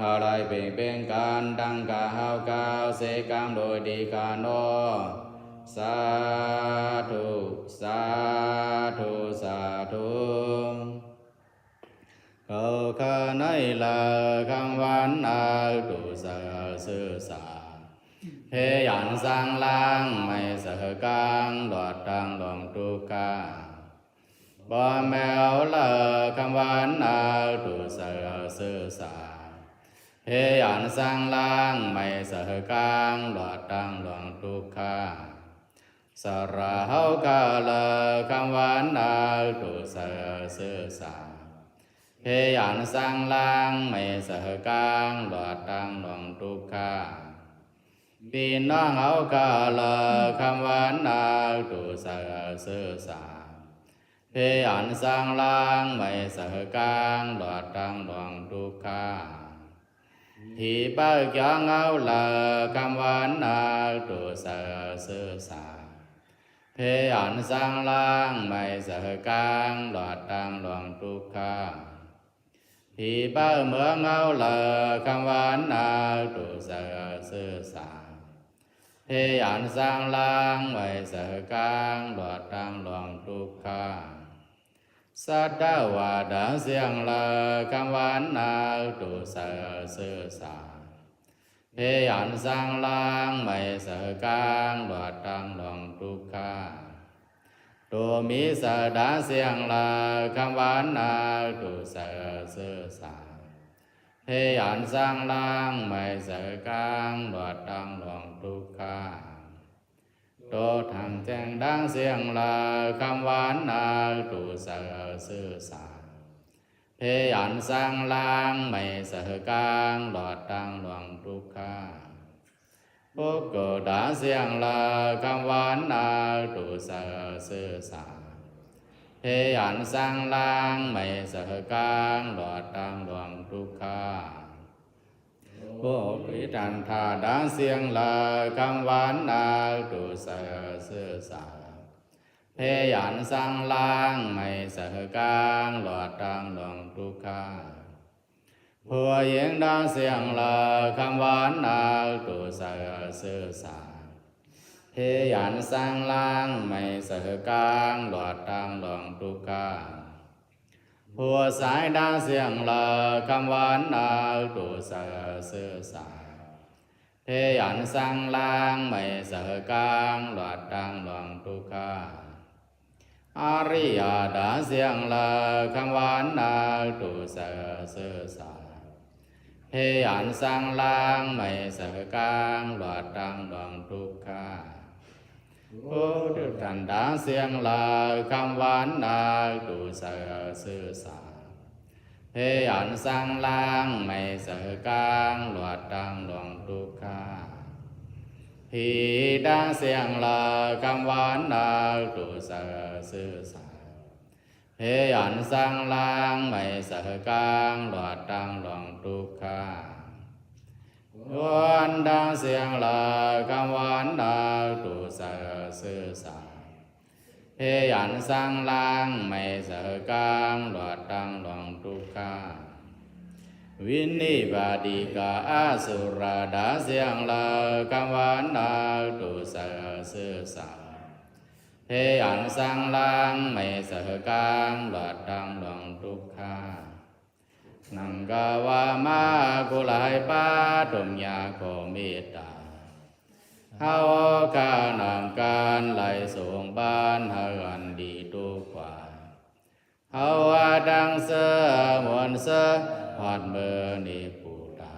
อะไรเปล่งเป็นกัน ดังข้าเฮากล่าวเสกรรมโดยดีกาโน สาธุ สาธุ สาธุ เขาข้าในลาคำวันนักตุสาสื่อสา พยานสร้างล้างไม่เสกางหลอดทางหลวงทุกข์ข้า บ่แม้วลาคำวันนักตุสาสื่อสา พยานสร้างล้างไม่เสกางหลอดทางหลวงทุกข์ข้า สระเฮาข้าลาคำวันนักตุสาสื่อสา พยานสร้างล้างไม่เสกางหลอดทางหลวงทุกข์ข้า พี่น้องเฮาข้าลาคำวันนักตุสาสื่อสา พยานสร้างล้างไม่เสกางหลอดทางหลวงทุกข์ข้า ผีเป้าเขียวเฮาลาคำวันนักตุสาสื่อสา พยานสร้างล้างไม่เสกางหลอดทางหลวงทุกข์ข้า ผีเป้าเมืองเฮาลาคำวันนักตุสาสื่อสา พยานสร้างล้างไม่เสกางหลอดทางหลวงทุกข์ข้า สัตวาดังเสียงลาคำวันนักตุสาสื่อสา พยานสร้างล้างไม่เสกางหลอดทางหลวงทุกข์ข้า ตัวมีสะดาเสียงลาคำวันนักตุสาสื่อสา พยานสร้างล้างไม่เสกางหลอดทางหลวงทุกข์ข้า ตัวทางแจ้งดังเสียงลาคำวันนักตุสาสื่อสา พยานสร้างล้างไม่เสกางหลอดทางหลวงทุกข์ข้า ပုဂ္ဂိုလ်တၢင်းစံၣ်လႄႈ ၵၢင်ဝၼ်းၼႆႉ တူႇသႂ်ႇသိုဝ်ႈသႃႇ၊ ၽေးယၢၼ်ႇသၢင်းလၢင်း မႆႈသႂ်ႇၵၢင် လွတ်ႈတၢင်းလွင်ႈတုၵ်ႉၶ။ ပုရိသတ်ႉတၢင်းသဵင်ႈလႄႈ ၵၢင်ဝၼ်းၼႆႉ တူႇသႂ်ႇသိုဝ်ႈသႃႇ၊ ၽေးယၢၼ်ႇသၢင်းလၢင်း မႆႈသႂ်ႇၵၢင် လွတ်ႈတၢင်းလွင်ႈတုၵ်ႉၶ။ ၽူႈယိင်းတၢင်းသဵင်ႈလႄႈ ၵၢင်ဝၼ်းၼႆႉ တူႇသႂ်ႇသိုဝ်ႈသႃႇ၊ ၽေးယၢၼ်ႇသၢင်းလၢင်း မႆႈသႂ်ႇၵၢင် လွတ်ႈတၢင်းလွင်ႈတုၵ်ႉၶ။ ၽူႈၸၢႆးတၢင်းသဵင်ႈလႄႈ ၵၢင်ဝၼ်းၼႆႉ တူႇသႂ်ႇသိုဝ်ႈသႃႇ၊ ၽေးယၢၼ်ႇသၢင်းလၢင်း မႆႈသႂ်ႇၵၢင် လွတ်ႈတၢင်းလွင်ႈတုၵ်ႉၶ။ ဢရိယႃႇတၢင်းသဵင်ႈလႄႈ ၵၢင်ဝၼ်းၼႆႉ တူႇသႂ်ႇသိုဝ်ႈသႃႇ၊ ၽေးယၢၼ်ႇသၢင်းလၢင်း မႆႈသႂ်ႇၵၢင် လွတ်ႈတၢင်းလွင်ႈတုၵ်ႉၶ။ ပုထုၸၼ်ႇတၢင်းသဵင်ႈလႄႈ ၵၢင်ဝၼ်းၼႆႉ တူႇသႂ်ႇသိုဝ်ႈသႃႇ၊ ၽေးယၢၼ်ႇသၢင်းလၢင်း မႆႈသႂ်ႇၵၢင် လွတ်ႈတၢင်းလွင်ႈတုၵ်ႉၶ။ ၽီတၢင်းသဵင်ႈလႄႈ ၵၢင်ဝၼ်းၼႆႉ တူႇသႂ်ႇသိုဝ်ႈသႃႇ၊ ၽေးယၢၼ်ႇသၢင်းလၢင်း မႆႈသႂ်ႇၵၢင် လွတ်ႈတၢင်းလွင်ႈတုၵ်ႉၶ။ ၵူၼ်းတၢင်းသဵင်ႈလႄႈ ၵၢင်ဝၼ်းၼႆႉ တူႇသႂ်ႇသိုဝ်ႈသႃႇ၊ Phit an sāng lāng maic saw kaam, luat tang luang dukkhā. Vin nip pā ṭi kā a su ra ṭa siang law, kaṃ van nak tu saw a su saw. Phit an sāng lāng maic saw kaam, luat tang luang dukkhā. Nang kā vā mā ku lai pā, tum ya ko mit tā. Hao kā nang kan lai sung ban hao an di tu kwa. Hao a dang se mun se hat me ni pu ta.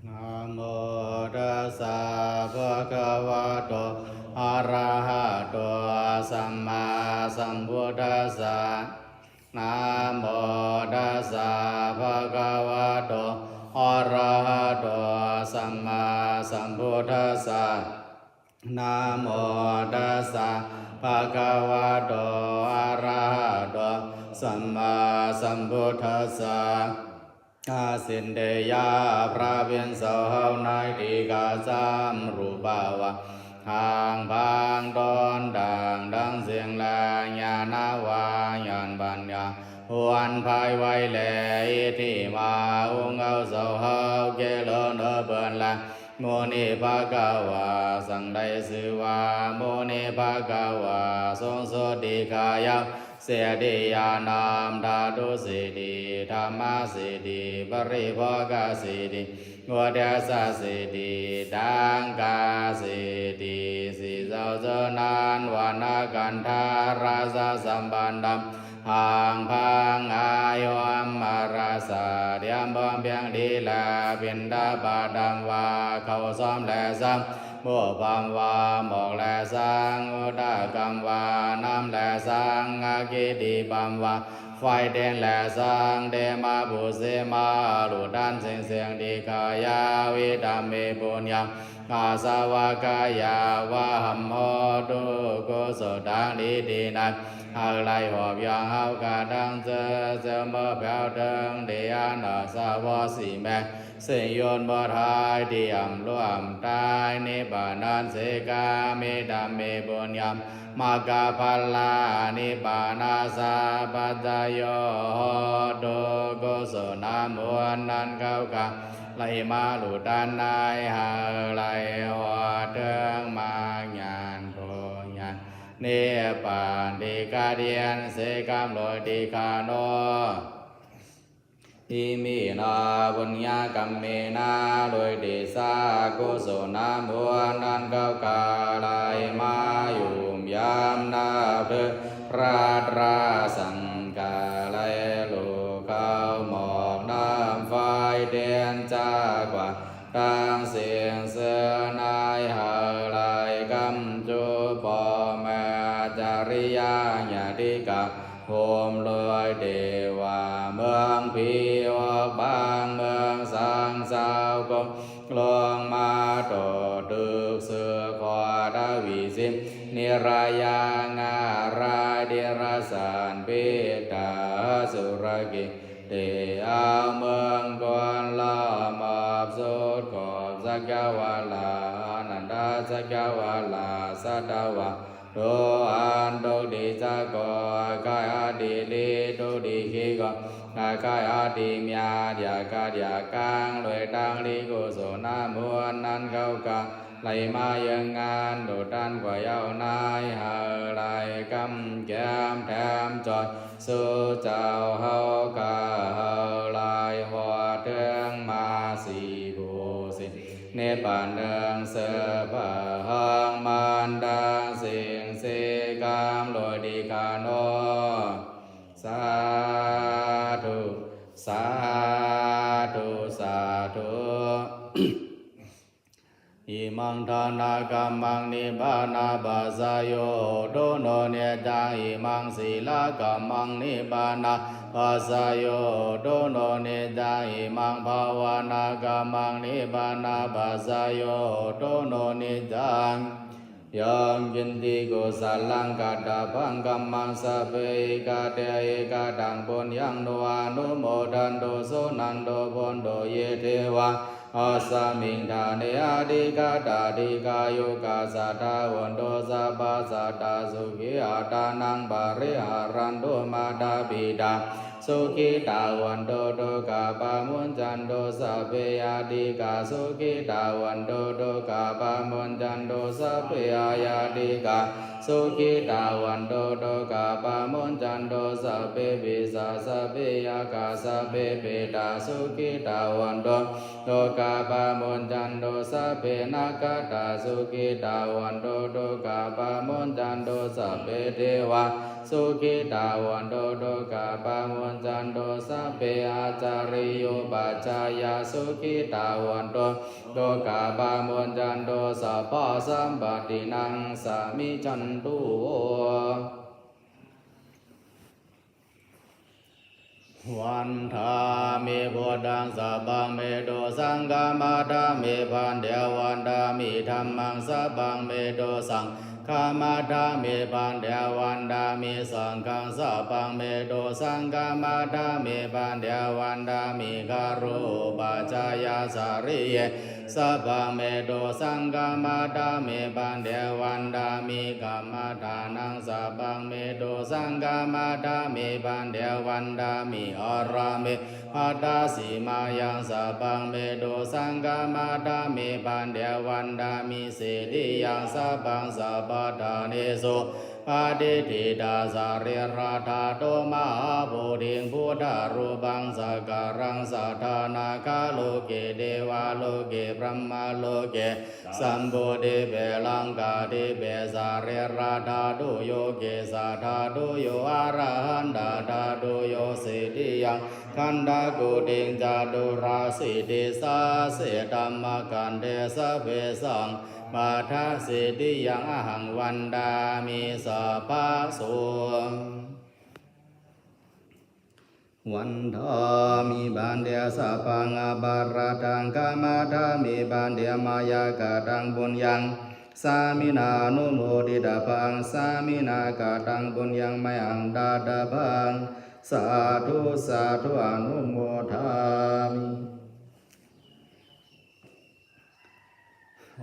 Namo tassa bhagavato arahato sammāsambuddhassa. Namo tassa bhagavato arahato sammāsambuddhassa. Namo tassa bhagavato arahato sammāsambuddhassa. Asintīya phra pin saw hao nai ti ka sam ru pa wa hang phang ton tang tang sing la nya na wa yan pan ya huan phai wai le i thi ma ung au saw hao ke lo no pun la. Mu ni bhagavā saṅ dai su vā. Mu ni bhagavā sung su ti kā yau se ti ya nam dhā tu se ti dhā ma se ti pa ri bho ka se ti vu de sa se ti taṅ ka se ti si zau zu nan va na kan dhā ra sa sam pan tam hang phang ai huam ma ra sa tiam bom piang ti la pin da pa tam va khau som le sam หมูบำว่าหมอกและสัง อุตตะกำว่าน้ำและสัง อากิติบำว่าไฟเด่นและสัง เตมะปุเสมา หลุดดันสิ่งเสียงดีขายาวิธรรมมีปุญญาอาสวะกายาวะหัมโหตุกุศลดังดีดีนั้น หากไล่หอบยองเฮากะดังเจอเจอเมื่อแผวเทิงเดียนอาสวะสีแม่ สิ่งยนต์บ่ท้ายเตรียมร่วมตายนิพพานันเสกามิธรรมมีบุญยามมากาพลานิพพานาสาปัจจโยโหตุกุศลน้ำมนต์นั้นเข้ากาไหลมาหลุดด้านในหากไหลหอดเทิงมากญาณโพญาณนิพพานที่กาเดียนเสกามโลยที่คาโน อิมินาปุญญากรรมเมนะ ด้วยเดชะกุศลน้ำมนต์นั้นเข้ากาไหลมาหยุมยามนับถือพระตราสังฆาไหลลูกเข้าหมอกน้ำไฟเด่นจ้ากว่า ทั้งสิ้นเสื้อในหากไหลกำจุพ่อแม่จริยาญาติกา โฮมรวยเทวาเมืองผีออกบางเมืองสังสาวกงลงมาต่อตึกเสือขอทวีสิ ระยะ งา ราย เดรัจฉาน เปตา อสุรกาย เทวา เมืองคน ลาบ มอบสุดขอบ สักยะวาลา อานันทะ สักยะวาลา สัตวะ โต อันทุกข์ดีสักข้อ อาฆาตอธิฤทธิ์ ทุกข์ดีขีดขวาง อาฆาตอธิมยา อย่าขัดอย่าข้อง ด้วยทั้งหลีกุศลมนต์ นั้นเข้าข้าง ไหลมายังงาน ดุจดังกว่าเย้านาย ให้ไหลกำแกมแถมจอย สู่เจ้าเฮาข้า ให้ไหลฮอดเถิงมา สี่ผู้สี่ นิพพานเถิงเสวย พระหังมันตัง สิ่งสี่กำ โดยดีกาโน สาธุ สาธุ สาธุ Imaṃ dānakammaṃ nibbānapaccayo hotu no niccaṃ. Imaṃ sīlakammaṃ nibbānapaccayo hotu no niccaṃ. Imaṃ bhāvanākammaṃ nibbānapaccayo hotu no niccaṃ. Yaṃ kiñci kusalaṃ kattabbaṃ kammaṃ sabbe ekatthā ekataṃ puññaṃ no anumodantu suṇantu bhonto ye devā asmiṃ ṭhāne adhigatā dīghāyukā sadā hontu sabbasattā sukhī attānaṃ pariharantu mātāpitā sukhitā hontu dukkhā pamuñcantu sabbe ñātikā sukhitā hontu dukkhā pamuñcantu sabbe aññātikā sukhitā hontu dukkhā pamuñcantu sabbe pisā sabbe yakkhā sabbe petā sukhitā hontu dukkhā pamuñcantu sabbe nakkhattā sukhitā hontu dukkhā pamuñcantu sabbe devā sukhitā hontu dukkhā pamuñcantu sabbe ācariyupajjhāyā sukhitā hontu dukkhā pamuñcantu sabbasampattināṃ samijjhantu. Vandāmi buddhaṃ sabbaṃ me dosaṃ khamatha me bhante vandāmi dhammaṃ sabbaṃ me dosaṃ khamatha me bhante vandāmi saṅghaṃ sabbaṃ me dosaṃ khamatha me bhante vandāmi gārūpajjhāyācariye sabbaṃ me dosaṃ khamatha me bhante vandāmi kammaṭṭhānaṃ sabbaṃ me dosaṃ khamatha me bhante vandāmi ārāme bhattasīmāyaṃ sabbaṃ me dosaṃ khamatha me bhante vandāmi siriyaṃ sabbaṃ sabbaṭṭhānesu patiṭṭhitā sarīradhātu mahābodhiṃ buddharūpaṃ sakkāraṃ sadā nāgā loke devā loke brahmā loke jambudīpe laṅkādīpe sarīradhātuyo kesādhātuyo arahandhādhātuyo siriyaṃ gandhaguṭiṃ caturāsītisahassadhammakkhandhe sabbesaṃ buddhasiddhiyā ahaṃ vandāmi sabbaso. Vandāmi bhante sabbaṃ aparādhaṃ khamatha me bhante mayā kataṃ puññaṃ sāminā anumoditabbaṃ sāminā kataṃ puññaṃ mayhaṃ dātabbaṃ sādhu sādhu anumodāmi.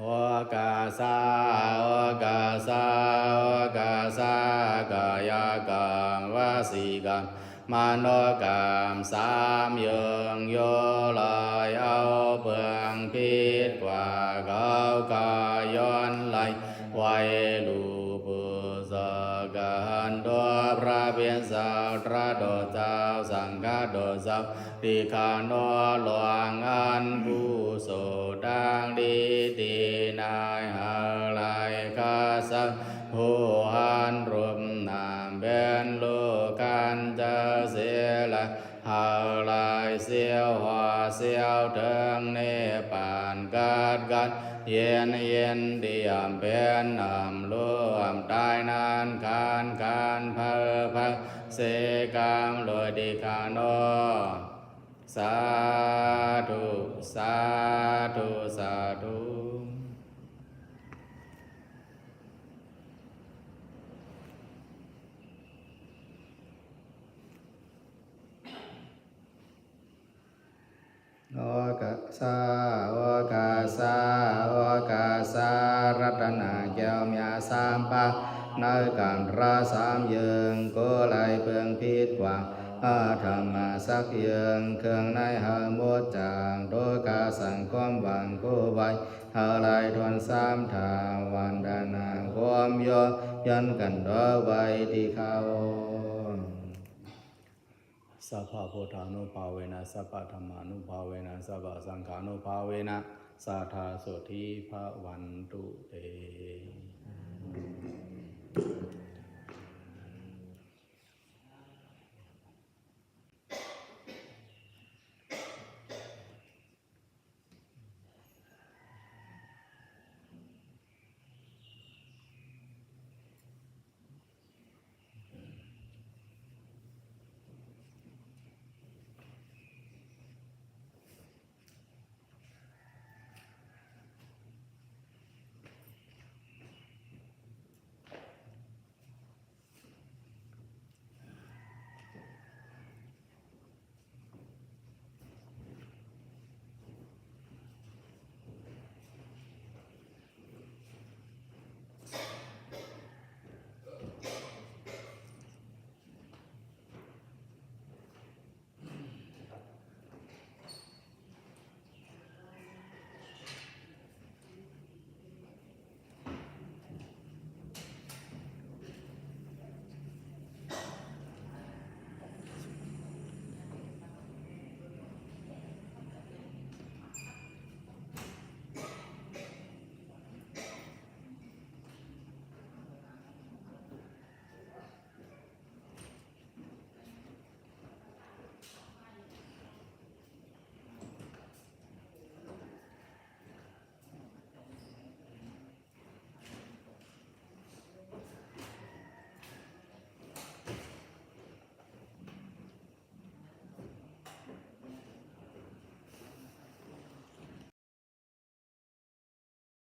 Okāsa okāsa okāsa kāyakam vacikam manokaṃ สาม เยือง โย ไหล เอา เฟือง ผิด กว่า เขา ก็ ย้อน ไหล ไว้ รูป ผู้ สกัด ตัว พระ เป็น ศาสดา เจ้า สังฆะ ตัว เจ้า ดีกาโน หลวง อัน ผู้ สด ดัง ดี ตี นาย หา ไหล กษัตริย์ ผู้ อัน รูป นาม เป็น ลูก กัน จัก เส และ หา ไหล เสี้ยว หอ เสี้ยว เถิง นิพพาน กัด กัด เย็น เย็น เตียม เป็น อ่ำ รู้ อ่ำ ตาย นั้น ขัน ขัน เผา เผา เสีย กรรม โดย ดีกาโน สาธุ สาธุ สาธุ. โอกาสา โอกาสา โอกาสา รัตนแก้วเมียสามปาก ในการพระสามเยือง ก็ไร้เพิงผิดกว่า อาธรรมะสักเยือง เครื่องในหาหมดจาก โดยกาสังคมหวังคู่ไว้ หาไร้ทนสามทาง วันดานาความยอมยันกันต่อไว้ที่เขา Sabbabuddhānubhāvena sabbadhammānubhāvena sabbasaṅghānubhāvena sadā sotthī bhavantu te.